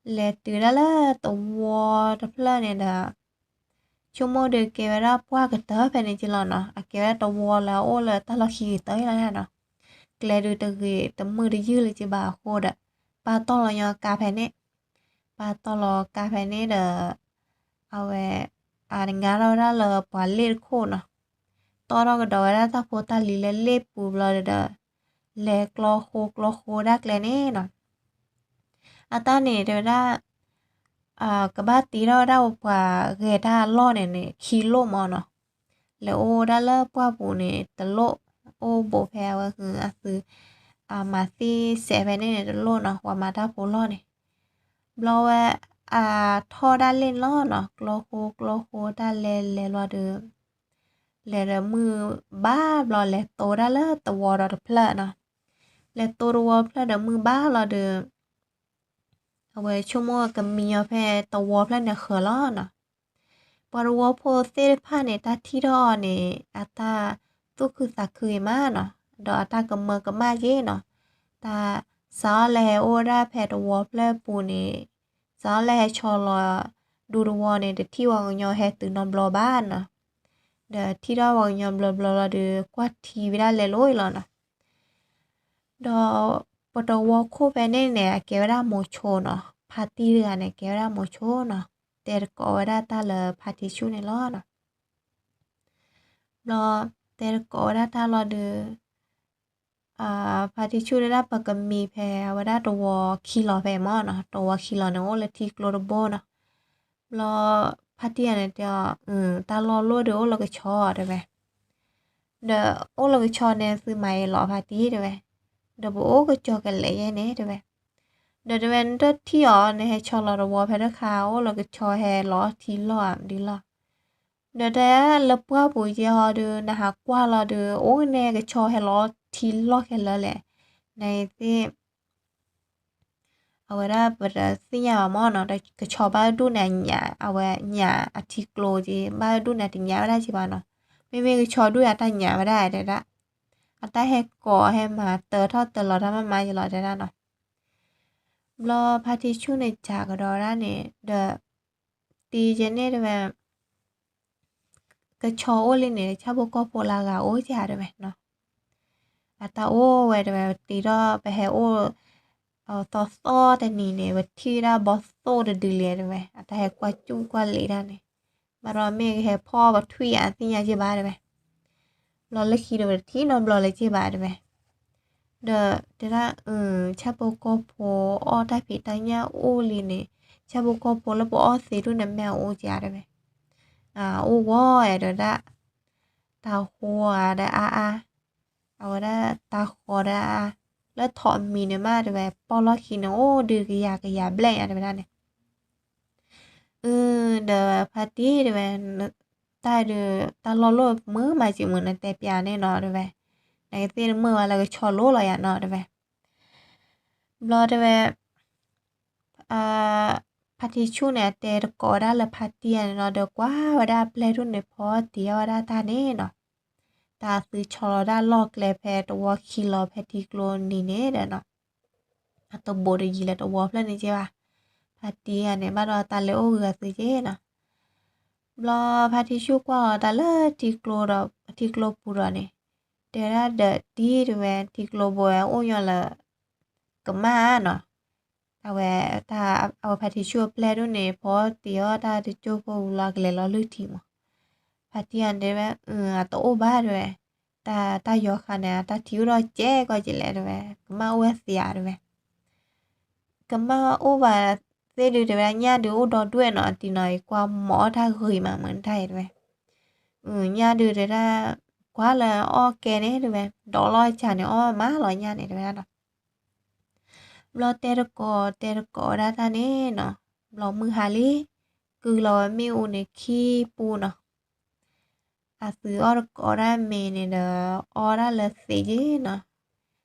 လဲၤတုၤဒၣ်လၢတဝီတဖျၢၣ်န့ၣ်ဒီး ဆိကမိၣ်ဒီးကဲဝဲဒၣ်ပှၢ်ကတၢၢ်ဖဲန့ၣ်က့ၤလီၤနီၤ, အကဲဝဲဒၣ်တဝီလၢအအိၣ်လၢတၢ်လီၢ်ခံကတၢၢ်လီၤနီၤ. ကျဲဒုးတဂ့ၤတမုာ်တယုၢ်လၢၤက့ၤဘၣ်အဃိဒီး ပာ်တီၢ်လီၤညီကါဖဲန့ၣ်, ပာ်တီၢ်လီၤကါဖဲန့ၣ်ဒီး အဝဲ အတငါထီၣ်ဝဲဒၣ်လၢပှၤလ့ၣ်တခိၣ်နီၤ, တီၢ်ထီၣ်ကဒီးဝဲဒၣ်တၢ်ဖိတၢ်လံၤလၢလ့ၣ်ပူၤဘျီဒီး လဲၤကျီဃိကျီဃိဒၣ်ကျဲန့ၣ်နီၤ. အတၢ်န့ၣ်တဲဝဲဒၣ် ကဘၣ်တ့ထီၣ်ဝဲဒၣ်ပှၤဂဲၤတၢ်အလီၢ်န့ၣ်န့ၣ် ခံလိၣ်မၢ်နီၤ, လဲၤအိၣ်ဝဲဒၣ်လၢပှၢ်ပူၤန့ၣ်တလိၣ်, အိၣ်ဘူးဖဲအဝဲဟုအသု အမၤသ့ၣ်စဲးဖဲန့ၣ်န့ၣ်တလိၣ်နီၤ, ပှၤမၤတၢ်ဖိလီၢ်န့ၣ် ဘျီဝဲ အထီၣ်ဒၣ်လ့ၣ်န့ၣ်လီၤနီၤ, ကျီဃိကျီဃိတၢ်လဲၤလဲၤလီၤဒီး လဲၤဒီးမုၢ်ဘါဘျီ လဲၤတိဒၣ်လၢတဝီဒီးတဖျၢၣ်နီၤ, လဲၤတိတဝီဖျၢၣ်ဒီးမုၢ်ဘါလီၤဒီး အဝဲဆိကမိၣ်ကမံညီဖဲတဝီဖျၢၣ်န့ၣ်ဃၢၤလီၤနီၤ. ပှၤတဝီဖိသ့ၣ်တဖၣ်န့ၣ် တၢ်ထံၣ်ထီၣ်အီၤန့ၣ် အတၢ်သူၣ်ခုသးခုဂ့ၤမးနီၤ, ဒီးအတၢ်ကမၢကမၣ်က့ၤနီၤ, တၢ်စးထီၣ်လၢဟဲအိၣ်ဝဲဒၣ်ဖဲတဝီဖျၢၣ်ပူၤန့ၣ်, စးထီၣ်လၢဟဲဆီလီၤဒူတဝီန့ၣ် တထံၣ်ပှၤကညီဟဲတုၤနီတဘျီဘၣ်နီၤ, ဒီးထံၣ်ထီၣ်ပှၤကညီဘျီဘျီလီၤဒီး ကွၢ်ထံဝဲဒၣ်လဲၤလိၤအံၤလီၤနီၤ. ဒီးပတဝီခိၣ်ဖဲန့ၣ်န့ၣ် အကဲဝဲဒၣ်မိၤဆိနီၤ, ဖါတံၢ်တဂၤန့ၣ် ကဲဝဲဒၣ်မိၤဆိနီၤ. တဲတကိးဝဲဒၣ်တၢ်လၢဖါတံၢ်ဆူၣ်န့ၣ်လီၤနီၤ. ဘျီတဲတကိးဝဲဒၣ်တၢ်လီၤဒီး ဖါတံၢ်ဆူၣ်တဲဒၣ်ပကမံၤဖဲအဝဲဒၣ်တဝီခံလီၤဖဲမၢ်နီၤ, တဝီခံလီၤန့ၣ် အိၣ်လၢထံကျိတဘိနီၤ. ဘျီဖါတံၢ်ယၤန့ၣ်တဲအီၤ, တၢ်လီၢ်လိၣ်ဒီးအိၣ်လၢကဆီတဲဝဲ. ဒီးအိၣ်လၢကဆီန့ၣ်သုမၤအံၤလီၤဖါတံၢ်တဲဝဲ. ဒီးပအိၣ်ကဆီကလဲာ်ယဲန့ၣ်တဲဝဲ. ဒီးတဲဝဲနတထံၣ်အီၤ နဟဲဆီလီၤတဝီဖဲတခါ အိၣ်လၢကဆီဟဲလီၤထံလီၢ်ဧါဒ်လီၤ. ဒီးတဲလၢပှၢ်ပူၤယဲဟီဒီး နဟးကွၢ်လီၤဒီး အိၣ်န့ၣ်ကဆီဟဲလီၤထံလီၢ်ခဲလၢာ်လဲၣ်, နသ့ၣ် အဝဲဒၣ်ပတသ့ၣ်ညါဘၣ်မၢ်နီၤ, ကဆီဘၣ်ဒိၣ်န့ၣ်အညၣ် အဝဲညၣ်အထံကျိက့ ဘၣ်ဒိၣ်န့ၣ်တညၣ်ဝဲဒၣ်က့ဘၣ်နီၤ. မ့မ့ၢ်ကဆီဒိၣ်အတၢ်ညၣ်ဝဲဒၣ်တဲဒၣ်, အတၢ်ဟဲကိးဟဲမၤတၢထီၣ်တၢလီၤတၢ်မၤမၤယလီၤတဲဒၣ်နီၤ. ဘျီဖါတံၢ်ဆူၣ်န့ၣ်စးကဒီးဒၣ်န့ၣ် ဒီး တ့ယဲန့ၣ်တဲဝဲ ကဆီအိၣ်လံန့ၣ် ဆၣ်ဖိကီၢ်ဖိလၢအဂၤအိၣ်ကတဲဝဲနီၤ. အတၢ်အိၣ်ဝဲတဲဝဲ တ့ထီၣ်ပဟဲအိၣ် သီသီတနံၤန့ၣ် ပထံၣ်ဝဲဒၣ်ဘီသိၣ်တဒုလံတဲဝဲ, အတၢ်ဟဲကွၢ်ကူၣ်ကွၢ်လံၤဒၣ်န့ၣ်, ဘၣ်ဒီးမ့ၢ်ကဟဲဖီၣ်ပထွံၣ်အသ့ၣ်ညါက့ဘၣ်တဲဝဲ. ဘျီလၢခံဒီးပတထံၣ်နီတဘျီလၢၤက့ဘၣ်တဲဝဲ. ဒီးတဲဒၣ် ဆၣ်ဖိကီၢ်ဖိအီၣ်တၢ်ဖံးတၢ်ညၣ်အိၣ်လံန့ၣ်, ဆၣ်ဖိကီၢ်ဖိလၢပအီၣ်သ့ဒိၣ်န့ၣ်မ့ၢ်အအိၣ်ကတဲဝဲ. အိၣ်ဝဲတဲဒၣ်, တၢ်ဟိဧါဒီးအါအါ, အဝဲဒၣ်တၢ်ဃီဒီးအါ, လၢထိးမံၤန့ၣ်မးတဲဝဲ ပီၣ်လီၢ်ခံန့ၣ် အိၣ်ဒုးကယၤကယၤဘျဲၣ်ညါတဲဝဲဒၣ်န့ၣ်. အၢ ဒီးဖါတံၢ်တဲဝဲ, တၢ်ဒုး တၢ်လီၢ်လိၣ်မုာ်မးက့မုာ်နတဲပျးန့ၣ်နီၤတဲဝဲ, နကသ့ၣ်တမုာ်ဝဲလၢကဆီလိၤလီၤယၤနီၤတဲဝဲ. ဘျီတဲဝဲ ဖါတံၢ်ဆူၣ်န့ၣ် အတဲတကိးဝဲဒၣ်လၢဖါတံၢ်ယၤန့ၣ်နီၤ, ဒီးကွၢ်ဝဲဒၣ်အပျဲၢ်ဒိၣ်န့ၣ် ဖီတ့ၢ်အီၣ်ဝဲဒၣ်တၢ်န့ၣ်နီၤ. တၢ်သုဆီလီၤဒၣ်လီၢ်ကျဲဖဲတဝီခံလီၤဖဲထံကျိနံၤန့ၣ်ဒီးနီၤ, အတဘူးတယံၤလၢတဝီဖျၢၣ်န့ၣ်က့ဘၣ်. ဖါတံၢ်ယၤန့ၣ် ဘၣ်ဒီးတၢ်လဲၤအိၣ်ဂုၤအသုက့နီၤ. ဘျီဖါတံၢ်ဆူၣ်ကွၢ်လီၤတၢ်လၢထံကျိဒီး ထံကျိပူၤဒီးန့ၣ်, တဲဝဲဒၣ်ဒီးတံၢ်တဲဝဲ ထံကျိဘိဝဲအိၣ်ညီလၢ ကမၣ်နီၤ. အဝဲ အဝဲဖါတံၢ်ဆူၣ်အပျဲၢ်ဒိၣ်န့ၣ် ဖီတ့ၢ်အီၣ်တၢ်တကၠိဖိဝံၤလီၤ ကလဲၤလီၤလုၢ်ထံမး. ဖါတံၢ်ယၤတဲဝဲ အတအိၣ်ဘၣ်တဲဝဲ, တၢ် တၢ်ယီၤဃာ်န့ၣ် အတၢ်ထံၣ်အိၣ်ဒီးကဲကီကလဲာ်တဲဝဲ, ကမၣ်အိၣ်ဝဲသ့ဧါတဲဝဲ. ကမၣ်အိၣ်ဘၣ်သ့ဒုးတဲဝဲဒၣ် ညၣ်ဒုးအိၣ်ဒီဒူၣ်နီၤ, တံၤနီၤအံၤကွၢ်မၤအီၣ်တၢ်ဂ့ၤမးမုာ်တၢ်တဲဝဲ. ညၣ်ဒုးတဲဒၣ် ကွၢ်လၢအီၣ်ကဲန့ၣ်တဲဝဲ, ဒီးလီၤကၢ်န့ၣ်အီၣ်မးလီၤညၣ်န့ၣ်တဲဝဲဒၣ်နီၤ. ဘျီတဲတကိး တဲတကိးဝဲဒၣ်တၢ်န့ၣ်နီၤ, ဘျီမုၢ်ဟါလံ, ကုၢ်လီၤဝဲမ့ၣ်အူန့ၣ်ခံပူနီၤ. အသုအီၣ်တကိးဒၣ်မ့ၤန့ၣ်ဒီး အီၣ်ဒၣ်လၢသံးက့နီၤ.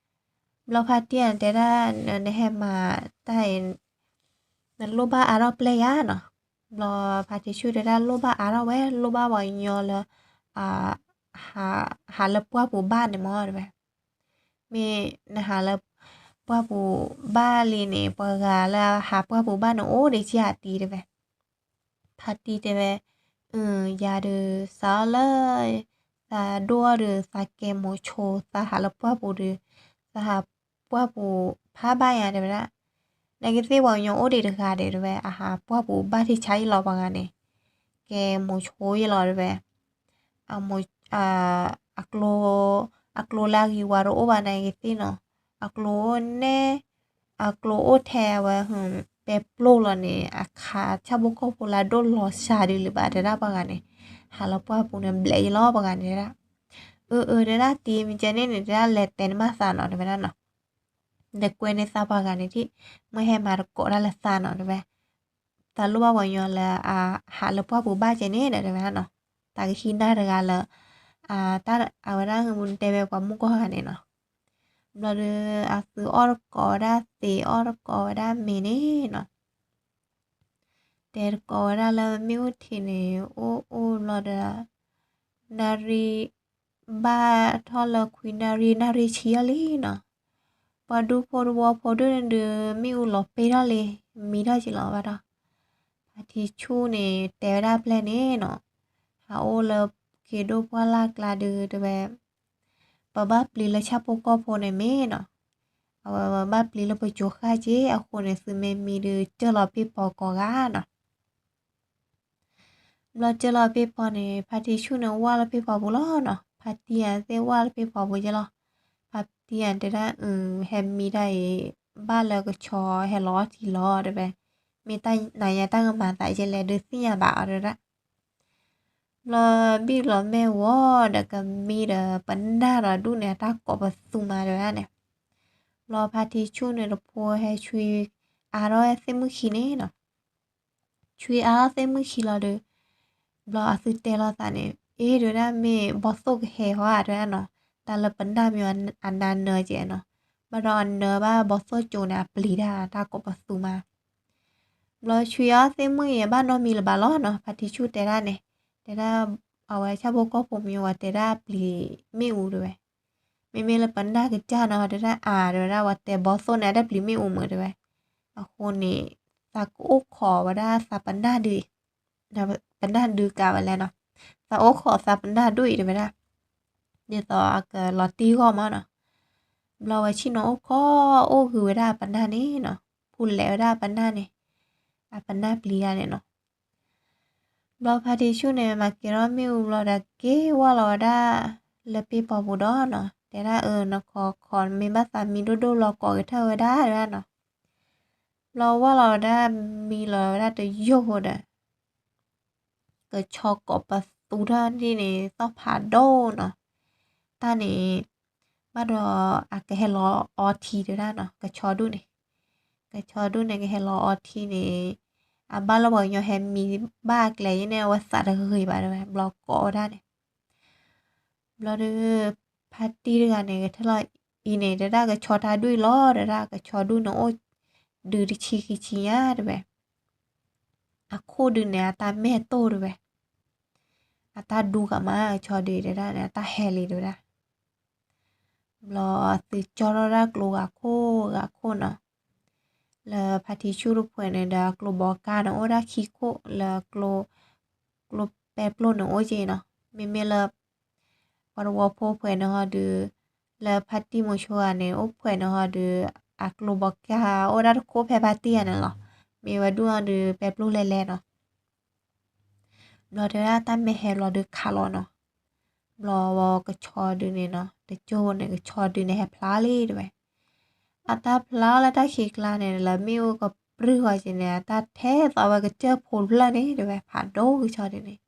ဘျီဖါတံၢ်တဲဒၣ် နဟဲမၤတၢ်အံၤ နလိၣ်ဘၣ်အါထီၣ်ပျဲၢ်ယၤနီၤ. ဘျီဖါတံၢ်ဆူၣ်တဲဒၣ်လိၣ်ဘၣ်အါထီၣ်ဝဲ, လိၣ်ဘၣ်ပှၤကညီလၢ ဟးလၢပှၢ်ပူၤဘၣ်န့ၣ်မၢတဲဝဲ. မ့ၢ်နဟးလၢပှၢ်ပူၤဘၣ်လံန့ၣ် ပှၤဂၤလၢဟးပှၢ်ပူၤဘၣ်န့ၣ် အိၣ်ဒံးက့အတံၤတဲဝဲ. ဖါတံၢ်တဲဝဲ, ယၤဒုး စးအီၣ်လၢ သးဒိၣ်အီၣ်ဒုး သးကဲမိၤဆိ သးဟးလၢပှၢ်ပူၤဒုး သးဟးပှၢ်ပူၤဖးဘၣ်ယၤတဲဝဲဒၣ်. နကသ့ၣ်ပှၤကညီအိၣ်ဒံးတဂၤဒဲးတဲဝဲ အဟးပှၢ်ပူၤဘၣ်ထံဆါယလီၤပှၤဂၤန့ၣ်, ကဲမိၤဆိယလီၤတဲဝဲ. အကျိ အကျိလၢအဂံၢ်ဝါတအိၣ်ဘၣ်န့ၣ်ကသ့ၣ်နီၤ, အကျိအိၣ်နဲၣ်, အကျိအိၣ်ထဲအဝဲ ပဲပျိၢ်လီၤန့ၣ် အခါဆၣ်ဖိကီၢ်ဖိလၢအဒိၣ်လီၤစှၤဒုးလၢၤဘၣ်တဲဒၣ်ပှၤဂၤန့ၣ်, ဟးလၢပှၢ်ပူၤန့ၣ် ဘျဲးယလီၤပှၤဂၤန့ၣ်တဲဒၣ်. အၢ အၢ တဲဒၣ်တံၤမ့ၢ်ကဲန့ၣ်န့ၣ် တဲဒၣ်လဲၤတဲန့ၢ်မးသးနီၤတဲဝဲဒၣ်နီၤ. ဒီးကွဲန့ၢ်သးပှၤဂၤန့ၣ်ဒံး, မ့ၢ်ဟဲမၤတကိးဒၣ်လၢသးနီၤတဲဝဲ. သးလိၣ်ဘၣ်ပှၤကညီလၢအဟးလၢပှၢ်ပူၤဘၣ်ကဲန့ၣ်ဒီးတဲဝဲဒၣ်နီၤ. သးကဟံးနၢ်တဂၤလၢ အဝဲဒၣ်တဲဝဲပှၤမုၢ်ကီၢ်ဂၤန့ၣ်နီၤ. ဘျီဒီး အသုအီၣ်တကိးဝဲဒၣ်သံး အီၣ်တကိးဝဲဒၣ်မ့ၤန့ၣ်နီၤ. တဲတကိးဝဲဒၣ်လၢမ့ၣ်အူထံးန့ၣ် အိၣ်အိၣ်ဘျီဒီး နၣ်ရံၣ် ဘၣ်ထီၣ်လၢခွံနၣ်ရံၣ် နၣ်ရံၣ်ဆံအီၤလံနီၤ. ပှၤဒူဖိတဝီဖိဒိၣ်န့ၣ်ဒုး မ့ၣ်အူလီၤပ့ၢ်ထီၣ်လံ, မံထီၣ်က့လီၤဘၣ်ဒီး ဖါတံၢ်ဆူၣ်န့ၣ် တဲဝဲဒၣ်ပျဲၢ်န့ၣ်နီၤ, ဟးအိၣ်လၢက့ၤဒိၣ်ပှၢ်လၢ်ကျါဒုးတဲဝဲ, ပဘၣ်ပျံၤလၢဆၣ်ဖိကီၢ်ဖိန့ၣ်မ့ၢ်နီၤ, အဝဲဘၣ်ပျံၤလၢပစိၤဃၣ်က့အဃိန့ၣ် သုမ့ၢ်မံဒုး ကၢၢ်လီၤပ့ၢ်ပိာ်ကိးဂၤနီၤ. ဘျီကၢလီၤပ့ၢ်ဖီန့ၣ် ဖါတံၢ်ဆူၣ်န့ၣ်ဝၢ်လီၤပ့ၢ်ဖီပူၤလီၤနီၤ. ဖါတံၢ်ယၤသ့ၣ်ဝၢ်လီၤပ့ၢ်ဖီပူၤကၢလီၤ. ဖါတံၢ်ယၤတဲဒၣ် အု ဟဲမံတၢ်အံၤ ဘၣ်လၢကဆီဟဲလီၤအီထံလီၤတဲဝဲ, မ့ၢ်တၢ်နၤယၤတၢ်ကမၤသးယဲလဲၣ် ဒုးသ့ၣ်ညါဘၣ်အီၤတဲဒၣ်. ဘျီဘံၣ်လီၤမဲာ်ဝီၤဒီးကမံဒီး ပနၢ်ဒီးဒူၣ်န့ၣ် အတၢ်ကိးပသူမးတဲဝဲဒၣ်န့ၣ်. ဘျီဖါတံၢ်ဆူၣ်န့ၣ်တဖိဟဲဆွံအါထီၣ်သ့ၣ်မုၣ်ခံန့ၣ်နီၤ. ဆွံအါထီၣ်သ့ၣ်မုၣ်ခံလီၤဒီး ဘျီအသုတဲလိာ်သးန့ၣ် အ့ တဲဝဲဒၣ် မ့ၢ်ဘီသိၣ်ကဟဲဟီဧါတဲဝဲဒၣ်နီၤ. တၢ်လၢပနၢ်မ့ၢ်အနါနၢကဲနီၤ. ဘၣ်ဒီးအနၢဘၣ်ဘီသိၣ်ကၠိန့ၣ် အပျံၤတၢ်တၢ်ကိးပသူမး. ဘျီဆွံအါထီၣ်သ့ၣ်မုၣ်အံၤ ဘၣ်နီတမံၤလၢၤဘၣ်လီၤနီၤ. ဖါတံၢ်ဆူၣ်တဲဒၣ်န့ၣ်, တဲဒၣ် အဝဲဆၣ်ဖိကီၢ်ဖိမံၤဝဲ တဲဒၣ်ပျံၤမ့ၣ်အူတဲဝဲ. မ့မ့ၢ်လၢပနၢ်ကစၢ်နီၤ တဲဒၣ်အါ တဲဝဲဒၣ် ဝဲတဲဘီသိၣ်န့ၣ် အတပျံၤမ့ၣ်အူမုာ်တဲဝဲ. အဃိန့ၣ် သးကအိၣ်ခိးဝဲဒၣ်သးပနၢ်ဒုး ပနၢ်ဒုးကးဝဲလဲၣ်နီၤ. သးအိၣ်ခိးသးပနၢ်ဒိၣ်အံၤတဲဝဲဒၣ်, ဒ်သိးအကလီၤတံၢ်ဂီၢ်မးနီၤ. ဘျီဝဲဆ့ၣ်နီၤအိၣ်ခိး အိၣ်ဂုၤဝဲဒၣ်အပနၢ်န့ၣ်နီၤ. ဖူလဲၤဝဲဒၣ်အပနၢ်န့ၣ်, အပနၢ်ပျံၤတၢ်န့ၣ်နီၤ. ဘျီဖါတံၢ်ဆူၣ်န့ၣ် မၤကဲၤထီၣ်မ့ၣ်အူဘျီဒီး က့ၤဝၢ်လီၤဝဲဒၣ် လၢပ့ၢ်ဖီပူၤဒီးနီၤ. တဲဒၣ်အၢ နခိးခိးမ့ၢ်ဘၣ်သးမံဒိၣ်ဒိၣ်လီၤကိးကထၢၣ်ဝဲဒၣ်တဲဒၣ်နီၤ. ဘျီဝၢ်လီၤဝဲဒၣ် မံလီၤဝဲဒၣ်တယိာ်ဖိဒီး ကဆီကိးပသူထီၣ်ဒ်န့ၣ် သီၣ်ဖးဒိၣ်နီၤ. တၢ်န့ၣ် ဘၣ်ဒီးအကဟဲလီၤအီထံတဲဒၣ်နီၤ ကဆီဒူၣ်န့ၣ်. ကဆီဒူၣ်န့ၣ် ကဟဲလီၤအီထံန့ၣ် အဘၣ်လၢပှၤကညီဟဲမံဘၣ်အကျဲယဲန့ၣ် အဝဲသးတဂ့ၤဘၣ်တဲဝဲ ဘျီကိးဝဲဒၣ်န့ၣ်. ဘျီဒီး ဖါတံၢ်တဂၤန့ၣ် ကထၢၣ်လီၤအံၤန့ၣ် တဲဒၣ်ကဆီတၢ်ဒူၣ်အံၤလီၤ တဲဒၣ် ကဆီဒူၣ်န့ၣ်အိၣ်ဒုးတဆံခံဆံညါတဲဝဲ. အခိၣ်ဒုးန့ၣ် အတၢ်မဲာ်တိၢ်တဲဝဲ. အတၢ်ဒူဂၤမး ကဆီဒုးတဲဒၣ်န့ၣ် အတၢ်ဟဲလံတဲဝဲဒၣ်. ဘျီသုကၠီထီၣ်ဒၣ်ကျိဂၤခိၣ်ဂၤခိၣ်နီၤ. လၢဖါတံၢ်ဆူၣ်တဖှဲးန့ၣ်ဒီး အကျိဘီကါန့ၣ်အိၣ်ဒၣ်ခံခိၣ် လၢကျိ ကျိပဲပျိၢ်န့ၣ်အိၣ်က့နီၤ. မ့မ့ၢ်လၢ ပှၤတဝီဖိဖှဲးန့ၣ်ဟီဒီး လၢဖါတံၢ်မိၤဆိဂၤန့ၣ် အိၣ်ဖှဲးန့ၣ်ဟီဒီး အကျိဘီကါအိၣ်ဒၣ်တခိၣ်ဖဲဖါတံၢ်ဂၤန့ၣ်လီၤ. မ့ၢ်ဝဲဒူၣ်အီၤဒီးပဲပျိၢ်လဲၤလဲၤနီၤ. ဘျီတဲဝဲဒၣ်တၢ်မဲာ်ဟဲဘျီဒုးခးလီၤနီၤ. ဘျီဝဲကဆီဒုးန့ၣ်နီၤ တကၠိန့ၣ် ကဆီဒုးန့ၣ်ဟဲဖျါလံတဲဝဲ. အတၢ်ဖျါလၢတၢ်ခံးကျါန့ၣ် လၢမ့ၣ်အူကပြုၢ်ဃီက့န့ၣ် အတၢ်ထဲသိးဝဲကစၢၢ်ဖိတဖျၢၣ်န့ၣ်တဲဝဲ ဖးဒိၣ်ကဆီဒုးန့ၣ်.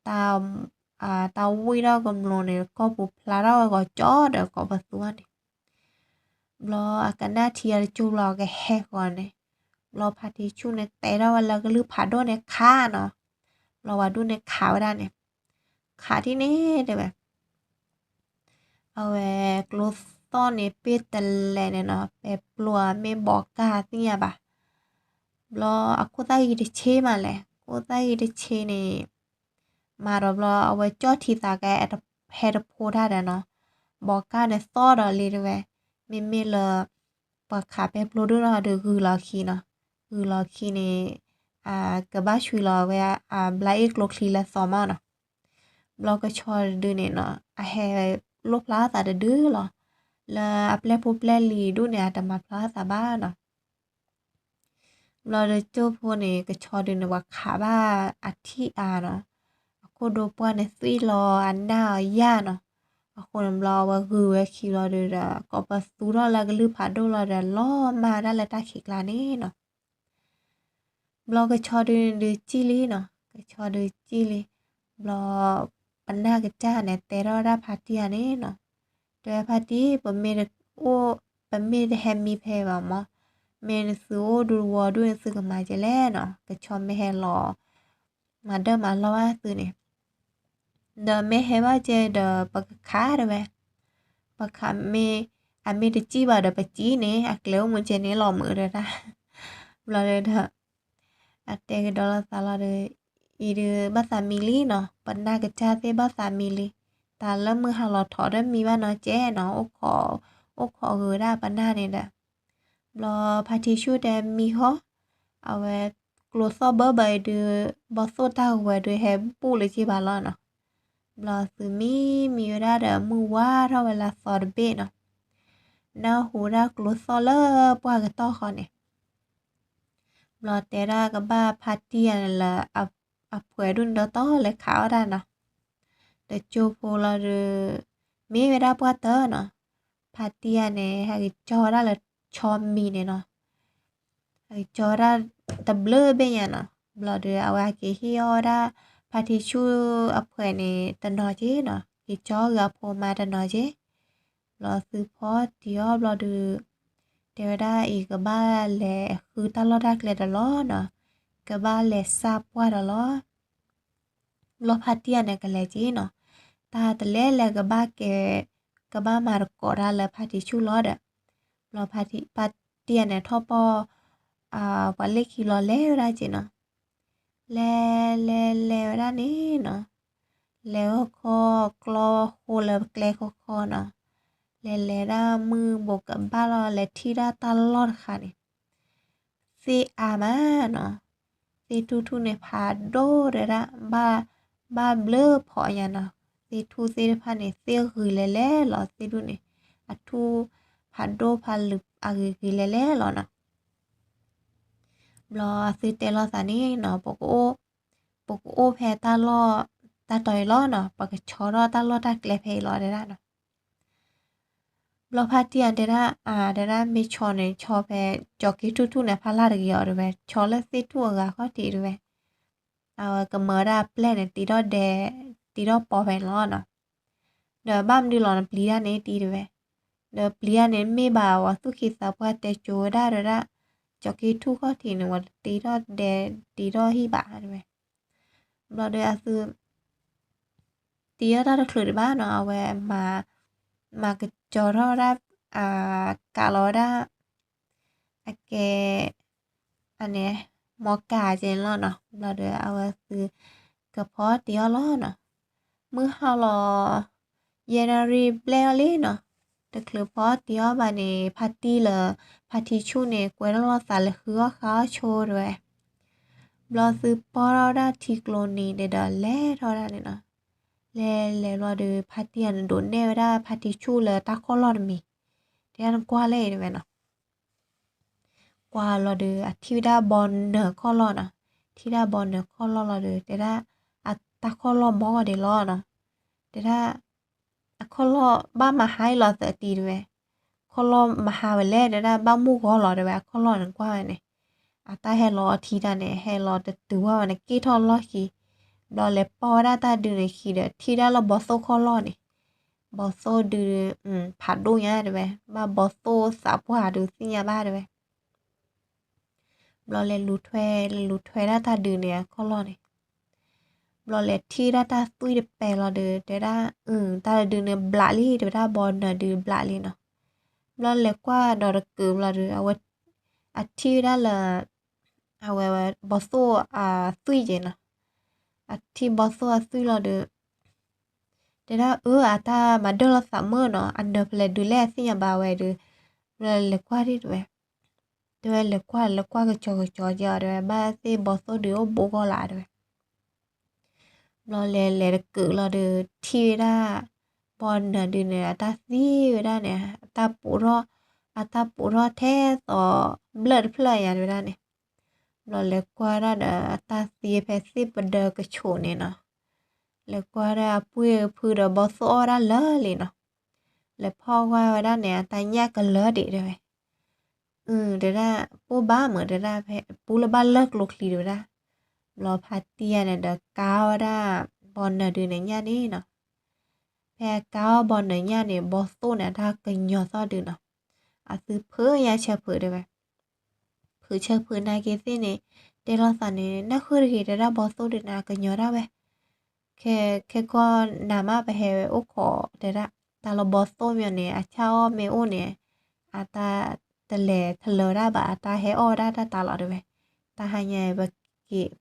တၢ် တၢ်ဝံၣ်ထီၣ်ကမျိာ်န့ၣ် ကီၢ်ပူၤဖျါထီၣ်ဝဲဂီၤကၠီဒီးကိးပသူန့ၣ်. ဘျီအကနၣ်ထံအီၤတကၠိဘျီကဟဲဃီန့ၣ်. ဘျီဖါတံၢ်ဆူၣ်န့ၣ် တဲထီၣ်ဝဲလၢကလုၢ်ဖးဒိၣ်န့ၣ်ခးနီၤ. ဘျီဝဲဒူၣ်န့ၣ်ခးဝဲဒၣ်န့ၣ်. ခးဒ်န့ၣ်တဲဝဲ အဝဲကျိသီၣ်န့ၣ် ပ့ၢ်တလဲးန့ၣ်နီၤ ပဲပျိၢ်ဧါမ့ၢ်ဘီကါသ့ၣ်ညါဘၣ်. ဘျီအခိၣ်သၣ်ဂံၤတဆ့မးလဲၣ် ခိၣ်သၣ်ဂံၤတဆ့န့ၣ် မၤဒီးဘျီအဝဲကၠီၣ်ထံသးကဟဲတဖိတၢ်ဒီးနီၤ. ဘီကါန့ၣ်သီၣ်ဒီးလံတဲဝဲ. မ့မ့ၢ်လၢ ပှၤခးပဲပျိၢ်ဒိၣ်နီၤဒီးဂုၤလီၤခံနီၤ. ဂုၤလီၤခံန့ၣ် အကဘၣ်ဆွံလီၤဝဲအဘျါအ့ၣ်ကျိချံလၢသီမးနီၤ. ဘျီကဆီဒုးန့ၣ်နီၤ အဟဲလိၣ်ဖျါထီၣ်သးတဒုလီၤ. လၢအပျဲၢ်ဖိပျဲၢ်လံၤဒူၣ်န့ၣ် အတမၤဖျါထီၣ်သးဘၣ်နီၤ. ဘျီဒီးကၠိဖိန့ၣ် ကဆီဒုးန့ၣ် ပှၤခးဘၣ်အထံၣ်အါနီၤ. အခိၣ်ဒိပှၢ်န့ၣ်သွံၣ်လီၤအနၢ်အယၢ်နီၤ. အဃိန့ၣ်ဘျီအဝဲဂုၤဝဲခံဘျီဒီး ကိးပသူထီၣ်လၢကလုၢ်ဖးဒိၣ်လီၤဒီး လီၤမၢ်ဝဲဒၣ်လၢတၢ်ခံးကျါန့ၣ်နီၤ. ဘျီကဆီဒုးန့ၣ်ဒုးစံၣ်လံနီၤ ကဆီဒုးစံၣ်လံ. ဘျီ ပနၢ်ကစၢ်န့ၣ် တဲထီၣ်ဝဲဒၣ်ဖါတံၢ်ဧါန့ၣ်နီၤ. တဲဝဲဖါတံၢ် ပမ့ၢ်တအိၣ် ပမ့ၢ်တဟဲမံဖဲဘၣ်မး, မ့ၢ်နသုအိၣ်ဒူတဝီဒူၣ်န့ၣ် သုကမၤကဲလဲၣ်နီၤ. ကဆီမ့ၢ်ဟဲလီၤ မၤဒၢၣ်မၤလီၢ်ဘၣ်သုန့ၣ် ဒီးမ့ၢ်ဟဲဘၣ်ကဲဒီး ပကခးတဲဝဲ. ပခးမ့ၢ် အမ့ၢ်တစံၣ်ဘၣ်ဒီးပစံၣ်န့ၣ် အကျဲအိၣ်မူကဲန့ၣ်လီၤမုာ်တဲဒၣ်. ဘျီဒီး အတဲကဒီးလိာ်သးလီၤဒီး အံၤဒုးဘၣ်သးမံလံနီၤ, ပနၢ်ကစၢ်သ့ၣ်ဘၣ်သးမံလံ. တၢ်လၢမုၢ်ဟါလီၤထီၣ်ဒီးမံဘၣ်နီၤကဲနီၤ, အိၣ်ခိးဂ့ၤဝဲဒၣ်ပနၢ်န့ၣ်ဒီး ဘျီဖါတံၢ်ဆူၣ်တဲမံဃီ, အဝဲကျိသီၣ်ဘၢဘၢအံၤဒုး ဘီသိၣ်တၢ်ဂဝဲၤဒုးဟဲဘူၣ်လၢက့ဘၣ်လီၤနီၤ. ဘျီသုမံမံဝဲဒၣ်ဒီး မုၢ်ဝါထီၣ်ဝဲလၢသီတဘ့ၣ်နီၤ. နၢ်ဟူဒၣ်ကျိသီၣ်လၢပှၢ်ကတီၢ်ဃီန့ၣ် ဘျီတဲဒၣ်ကဘၣ်ဖါတံၢ်ယၤန့ၣ်လၢ အဖှဲးဒိၣ်န့ၣ်ဒီးတီလဲၤခးအီၣ်တၢ်နီၤ. ဒီးကၠိဖိလီၤဒီး မ့ၢ်ဝဲဒၣ်ပှၢ်တၢၢ်နီၤ. ဖါတံၢ်ဧါန့ၣ် ဟဲက့ၤကၠီဝဲဒၣ်လၢဆီမံၤန့ၣ်နီၤ. ဟဲက့ၤကၠီဝဲဒၣ်တဘျုးဘ့ၣ်ညါနီၤ. ဘျီဒီး အဝဲဟဲက့ၤဟ့ၣ်အီၣ်ဝဲဒၣ် ဖါတံၢ်ဆူၣ်အဖှဲးန့ၣ် တနီၤက့နီၤ. က့ၤကၠီဂ့ၤအဖိမါတနီၤက့. ဘျီသုဖီတံၢ်အီၣ်ဘျီဒီး တဲဝဲဒၣ်အံၤ ကဘၣ်လဲၤဃုတၢ်လီၢ်တၢ်ကျဲဒီးလီၤနီၤ. ကဘၣ်လဲၤစၢ်ပှၢ်ဒီးလီၤ. ဘျီဖါတံၢ်ဧါန့ၣ် ကလဲၤက့နီၤ. တၢ်တလဲၤလဲၤကဘၣ်ကဲ ကဘၣ်မၤသကိးတၢ်လၢဖါတံၢ်ဆူၣ်လီၤဒီး ဘျီဖါတံၢ်ဧါန့ၣ် ထီၣ်ပီၢ် ပှၤလ့ၣ်ခံလီၤ လဲၤဝဲဒၣ်က့နီၤ. လဲၤလဲၤလဲၤဝဲဒၣ်န့ၣ်နီၤ. လဲၤဟီၣ်ခီ ကျီဃိလၢကျဲခီခီနီၤ. လဲၤလဲၤဒၣ်မုၢ်ဘူးကဘၣ်လီၤ လဲၤထံၣ်ဒၣ်တၢ်လီၢ်တခါန့ၣ် သ့ၣ်အါမးနီၤ. သ့ၣ်ထူၣ်ထူၣ်န့ၣ် ဖးဒိၣ်တဲဒၣ် ဘၣ်ဘျုးဖီညါနီၤ. သ့ၣ်ထူၣ်သ့ၣ်တဖၣ်န့ၣ် သ့ၣ်ဂ့ၤလဲၤလဲၤလီၤ သ့ၣ်ထူၣ်န့ၣ် အထူၣ်ဖးဒိၣ်ဖးလုာ် အဂ့ၤဂ့ၤလဲၤလဲၤလီၤနီၤ. ဘျီသုတဲလိာ်သးန့ၣ်နီၤ ပကအိၣ်ဖဲတၢ်လီၢ်တၢ်တီၤအံၤလီၤနီၤ. ပကဆီထီၣ်တၢ်လီၢ်တၢ်ကျဲဖဲအံၤလီၤတဲဒၣ်နီၤ. ဘျီဖါတံၢ်ဧါတဲဒၣ် တဲဒၣ်မ့ၢ်ဆီန့ၣ် ဆီဖဲ ကၠီၤက့ထူၣ်ထူၣ်န့ၣ် ဖးလၢ်တဂ့ၤအီၤတဲဝဲ, ဆီလၢသ့ၣ်ထူၣ်အဂၤခီၣ်ထံးတဲဝဲ. အဝဲကမၢဝဲဒၣ်အပျဲၢ်န့ၣ် တ့ထီၣ်ဒဲ တ့ထီၣ်ပီဖဲန့ၣ်လီၤနီၤ. ဒီးဘၣ်မနုၤလီၤနပျံၤတၢ်န့ၣ်တံၤတဲဝဲ. ဒီးပျံၤတၢ်န့ၣ် မ့ၢ်ဘၣ်ဝဲသူၣ်က့သးပှၢ်တဲကိၤဝဲဒၣ်တဲဝဲဒၣ် ကၠီၤက့ထူၣ်ခီၣ်ထံးန့ၣ် ဝဲတ့ထီၣ်ဒဲ တ့ထီၣ်ဟံၣ်ဘၣ်တဲဝဲ. ဘျီဒီးအသု တ့ထီၣ်တၢ်တချုးဒံးဘၣ်နီၤ အဝဲမၤ မၤကကၠီၤထီၣ်ဝဲဒၣ် ကးလီၤဝဲဒၣ် အကဲ အန့ၣ် မီကးကဲန့ၣ်လီၤနီၤ. ဘျီဒီးအဝဲသု ကဖီတ့ၢ်အီၣ်လီၤနီၤ. မုၢ်ဟါလီၤ ယဲၢ်နၣ်ရံၣ်ဘျဲၣ်အီၤလံနီၤ. တချုးဖီတ့ၢ်အီၣ်ဘၣ်န့ၣ် ဖါတံၢ်လၢ ဖါတံၢ်ဆူၣ်န့ၣ် ကွဲထီၣ်လိာ်သးလဲၤဃုအီၣ်ဃုအီၣ်ဆိတဲဝဲ. ဘျီသုပီၢ်ထီၣ်ဝဲဒၣ်ထံကျိနံၤဒီး လဲၤထီၣ်ဝဲဒၣ်န့ၣ်နီၤ. လဲၤလဲၤဘျီဒီး ဖါတံၢ်န့ၣ်ဒိးနဲၣ်ဝဲဒၣ်ဖါတံၢ်ဆူၣ်လၢတၢ်ခီၣ်လီၢ်တမံၤ, တဲဒၣ်နကွၢ်လဲၣ်တဲဝဲနီၤ. ကွၢ်လီၤဒီး အထံၣ်ဝဲဒၣ်ဘီနၢၤခီၣ်လီၢ်နီၤ. ထံၣ်ဒၣ်ဘီနၢၤခီၣ်လီၢ်လီၤဒီး တဲဒၣ် အတၢ်ခီၣ်လီၢ်မီၢ်ဂီၤဒံးလီၤနီၤ. တဲဒၣ် အခီၣ်လီၢ်ဘၣ်မၤဟါအံၤလီၤသးတံၤတဲဝဲ. ခီၣ်လီၢ်မၤဟါဝဲလဲၣ်တဲဒၣ် ဘၣ်မူၣ်ဂီၤလီၤတဲဝဲ အခီၣ်လီၢ်န့ၣ်ကွၢ်ဝဲန့ၣ်. အတၢ်ဟဲလီၤအီထံတၢ်န့ၣ် ဟဲလီၤတတုၤဝဲန့ၣ် က့ၢ်ထီၣ်လီၢ်ခံ. ဘျီလဲၤပီၢ်ဝဲဒၣ်တၢ်ဒုးန့ၣ်ခံဒီး ထံၣ်ဒၣ်လၢဘီသိၣ်ခီၣ်လီၢ်န့ၣ် ဘီသိၣ်ဒုး ဖးဒိၣ်ညါတဲဝဲ, ဘၣ်ဘီသိၣ်သးပှၢ်ဒုးသ့ၣ်ညါဘၣ်တဲဝဲ. ဘျီလဲၤလူၤထွဲ လဲၤလူၤထွဲဒၣ်တၢ်ဒုးန့ၣ် အခီၣ်လီၢ်န့ၣ်. ဘျီလဲၤထံၣ်ဒၣ်တၢ်သွံၣ်တပဲာ်လီၤဒီး တဲဒၣ် အု တၢ်ဒုးန့ၣ်ဘျးလံ တဲဝဲဒၣ် ဘီနၢၤဒုးဘျးလံနီၤ. ဘျီလဲၤကွၢ်ဒီးတကုးဘျီဒီး အဝဲ အထံၣ်ဝဲဒၣ်လၢ အဝဲ ဘီသိၣ်အသွံၣ်က့နီၤ. အထံၣ်ဘီသိၣ်အသွံၣ်လီၤဒီး တဲဒၣ် အု အတၢ်မၤဒၢၣ်လိာ်သးမုာ်နီၤ, အနၢၤဖဲလဲၣ်ဒုးလဲၣ်အသ့ၣ်ညါဘၣ်ဝဲဒီး ဘျီလဲၤကွၢ်ဒံးတဲဝဲ. တဲဝဲလဲၤကွၢ် လဲၤကွၢ်ကစီၤကစီၤကဒီး ဘၣ်သ့ၣ်ဘီသိၣ်ဒုးအိၣ်ဘူးကီၢ်လၢတဲဝဲ. ဘျီလဲၤလဲၤတကုးလီၤဒီး ထံၣ်ဝဲဒၣ် ဘီနၢၤဒုးန့ၣ် အတၢ်သံဝဲဒၣ်န့ၣ် အတၢ်ပူးထီၣ် အတၢ်ပူးထီၣ်ထဲသိးဘျၢၣ်တဖျၢၣ်ညါတဲဝဲဒၣ်န့ၣ်. ဘျီလဲၤကွၢ်ဒၣ်ဒီး အတၢ်သံဖဲသ့ၣ်ပဒၢကဆိးန့ၣ်နီၤ. လဲၤကွၢ်ဒၣ်အပုၢ်အဖုဒီးဘီသိၣ်အီၣ်ဝဲဒၣ်လၢာ်လံနီၤ. လဲၤဖီၣ်ကွၢ်ဝဲဒၣ်န့ၣ် အတၢ်ညၣ်ကလၢာ်ဒံးတဲဝဲ. အု တဲဒၣ် ပူၣ်ဘၣ်မုာ်တဲဒၣ် ဖဲပူလၢဘၣ်လၢကျိချံတဲဝဲဒၣ်. ဘျီဖါတံၢ်ယါန့ၣ်ဒီးကါအီၣ်ဝဲဒၣ် ဘီနၢၤဒုးန့ၣ်ညၣ်န့ၣ်နီၤ. ဖဲအကါအီၣ်ဘီနၢၤညၣ်န့ၣ် ဘီသိၣ်န့ၣ် အတၢ်ကညီၤသီၣ်ဒုးနီၤ. အသုဖုးညါဆၢဖုးတဲဝဲ. ဖုးဆၢဖုးနာ်က့သ့ၣ်န့ၣ် တဲလိာ်သးန့ၣ် နၢ်ဃုတဂ့ၤတဲဒၣ် ဘီသိၣ်ဒုးန့ၣ် အကညီၤဒၣ်ဝဲ. ခဲ ခဲကီၢ်နၤမး ပဟဲအိၣ်ခိးတဲဒၣ် တၢ်လၢဘီသိၣ်မ့ၢ်န့ၣ် အဆၣ်အီၣ်မ့ၢ်အိၣ်န့ၣ် အတၢ်တလဲၤထလၢၤဒၣ်ဘၣ် အတၢ်ဟဲအီၣ်ဝဲဒၣ်တၢ်တၢ်လီၤတဲဝဲ. တၢ်ဟါညါ ပက့ၤကါအီၣ်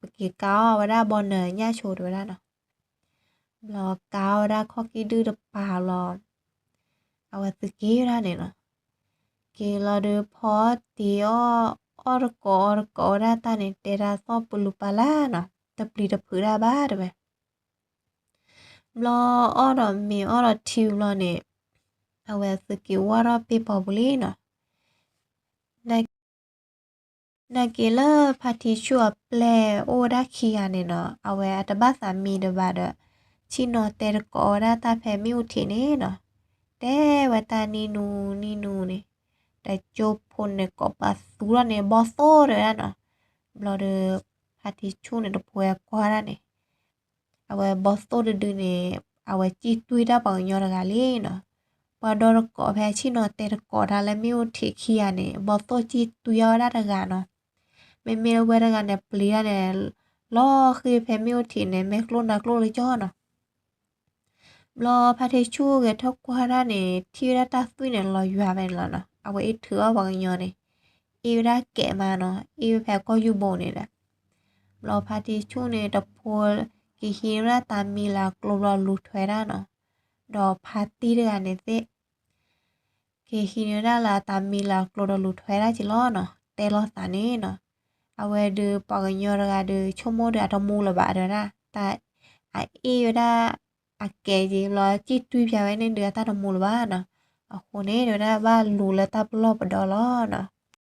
ဝဲဒၣ်ဘီနၢၤညၣ်ဆိတဲဝဲဒၣ်နီၤ. ဘျီကါအီၣ်ဝဲဒၣ်ခီၣ်ကံၣ်ဒုၣ်တပၤလီၤ. အဝဲသုက့ၤဝဲဒၣ်န့ၣ်နီၤ. က့ၤလီၤဒီးဖီတ့ၢ်အီၣ် အီၣ်တကိးအီၣ်တကိးဝဲဒၣ်တၢ်န့ၣ် တဲဒၣ်သီၣ်ပလူၤပၤလၢ်နီၤ တပျံၤတဖုးဒၣ်ဘၣ်တဲဝဲ. ဘျီအီၣ်ဒီးမ့ၤအီၣ်ဒီးထံဘျီန့ၣ် အဝဲသုက့ၤဝၢ်ထီၣ်ပ့ၢ်ပီၤပူၤလံနီၤ. န နာ်က့လၢဖါတံၢ်ဆူၣ်အပျဲၢ်အိၣ်ဝဲဒၣ်ခံဂၤန့ၣ်နီၤ, အဝဲအတဘၣ်သးမံတဘၣ်ဒီး ဆ့ၣ်နီၤတဲတကိးဝဲဒၣ်တၢ်ဖဲမ့ၣ်အူထံးန့ၣ်နီၤ, တဲဝဲတၢ်နံၣ်နူနံၣ်နူန့ၣ်, ဒီးကၠိဖိန့ၣ်ကိးပသူထီၣ်န့ၣ် ဘီၣ်သိၣ်တဲဝဲဒၣ်နီၤ. ဘျီဒီး ဖါတံၢ်ဆူၣ်န့ၣ်တဖိဝဲကွၢ်ဒၣ်န့ၣ် အဝဲဘီၣ်သိၣ်တဒုန့ၣ် အဝဲစံၣ်တွံၢ်တၢ်ပှၤကညီတဂၤလံနီၤ. ပှၤဒီတကိးဖဲဆ့ၣ်နီၤတဲတကိးတၢ်လၢမ့ၣ်အူထံးခံဂၤန့ၣ် ဘီၣ်သိၣ်စံၣ်တွံၢ်အီၣ်ဝဲဒၣ်တဂၤနီၤ. မ့မ့ၢ်လၢဝဲတဂၤန့ၣ် ပျံၤတၢ်န့ၣ် လီၤဃံဖဲမ့ၣ်အူထံးန့ၣ် မဲာ်ကျိၣ်နါကျိၣ်လၢကၠီနီၤ. ဘျီဖါတံၢ်ဆူၣ်ဂဲၤထၢၣ်ကွၢ်ဒၣ်န့ၣ် ထံၣ်ဝဲဒၣ်တၢ်သွံၣ်န့ၣ်လီၤယွၤဖဲန့ၣ်လီၤနီၤ. အဝဲအ့ၣ်ထုးအီၣ်ပှၤကညီန့ၣ် အ့ၣ်ဝဲဒၣ်ကဲးမးနီၤ, အ့ၣ်ဝဲဖဲကီၢ်ယူၢ်ဘိန့ၣ်ဒီး ဘျီဖါတံၢ်ဆူၣ်န့ၣ်တဖိ ကဟံးန့ၢ်ဝဲဒၣ်တၢ်မံလၢအကျိၤဘျီလူၤထွဲဒၣ်နီၤ. ဒီးဖါတံၢ်တဂၤန့ၣ်သ့ၣ် ကဟံးန့ၢ်ဝဲဒၣ်လၢအတၢ်မံလၢအကျိၤဒီးလူၤထွဲဒၣ်က့ၤလီၤနီၤ. တဲလိာ်သးန့ၣ်နီၤ, အဝဲဒုးပှၤကညီတဂၤဒုး ဆိကမိၣ်ဒီးအတမူလၢၤဘၣ်တဲဝဲဒၣ်, တၢ်အအ့ၣ်ဝဲဒၣ် အကဲးက့ၤလီၤ စံၣ်တွံၢ်ဖျါဝဲန့ၣ်ဒုး အတၢ်တမူလၢၤဘၣ်နီၤ. အဃိန့ၣ် တဲဝဲဒၣ်ဘၣ်လူၤလၢတၢ်ပလီၢ်ပဒီလီၤနီၤ.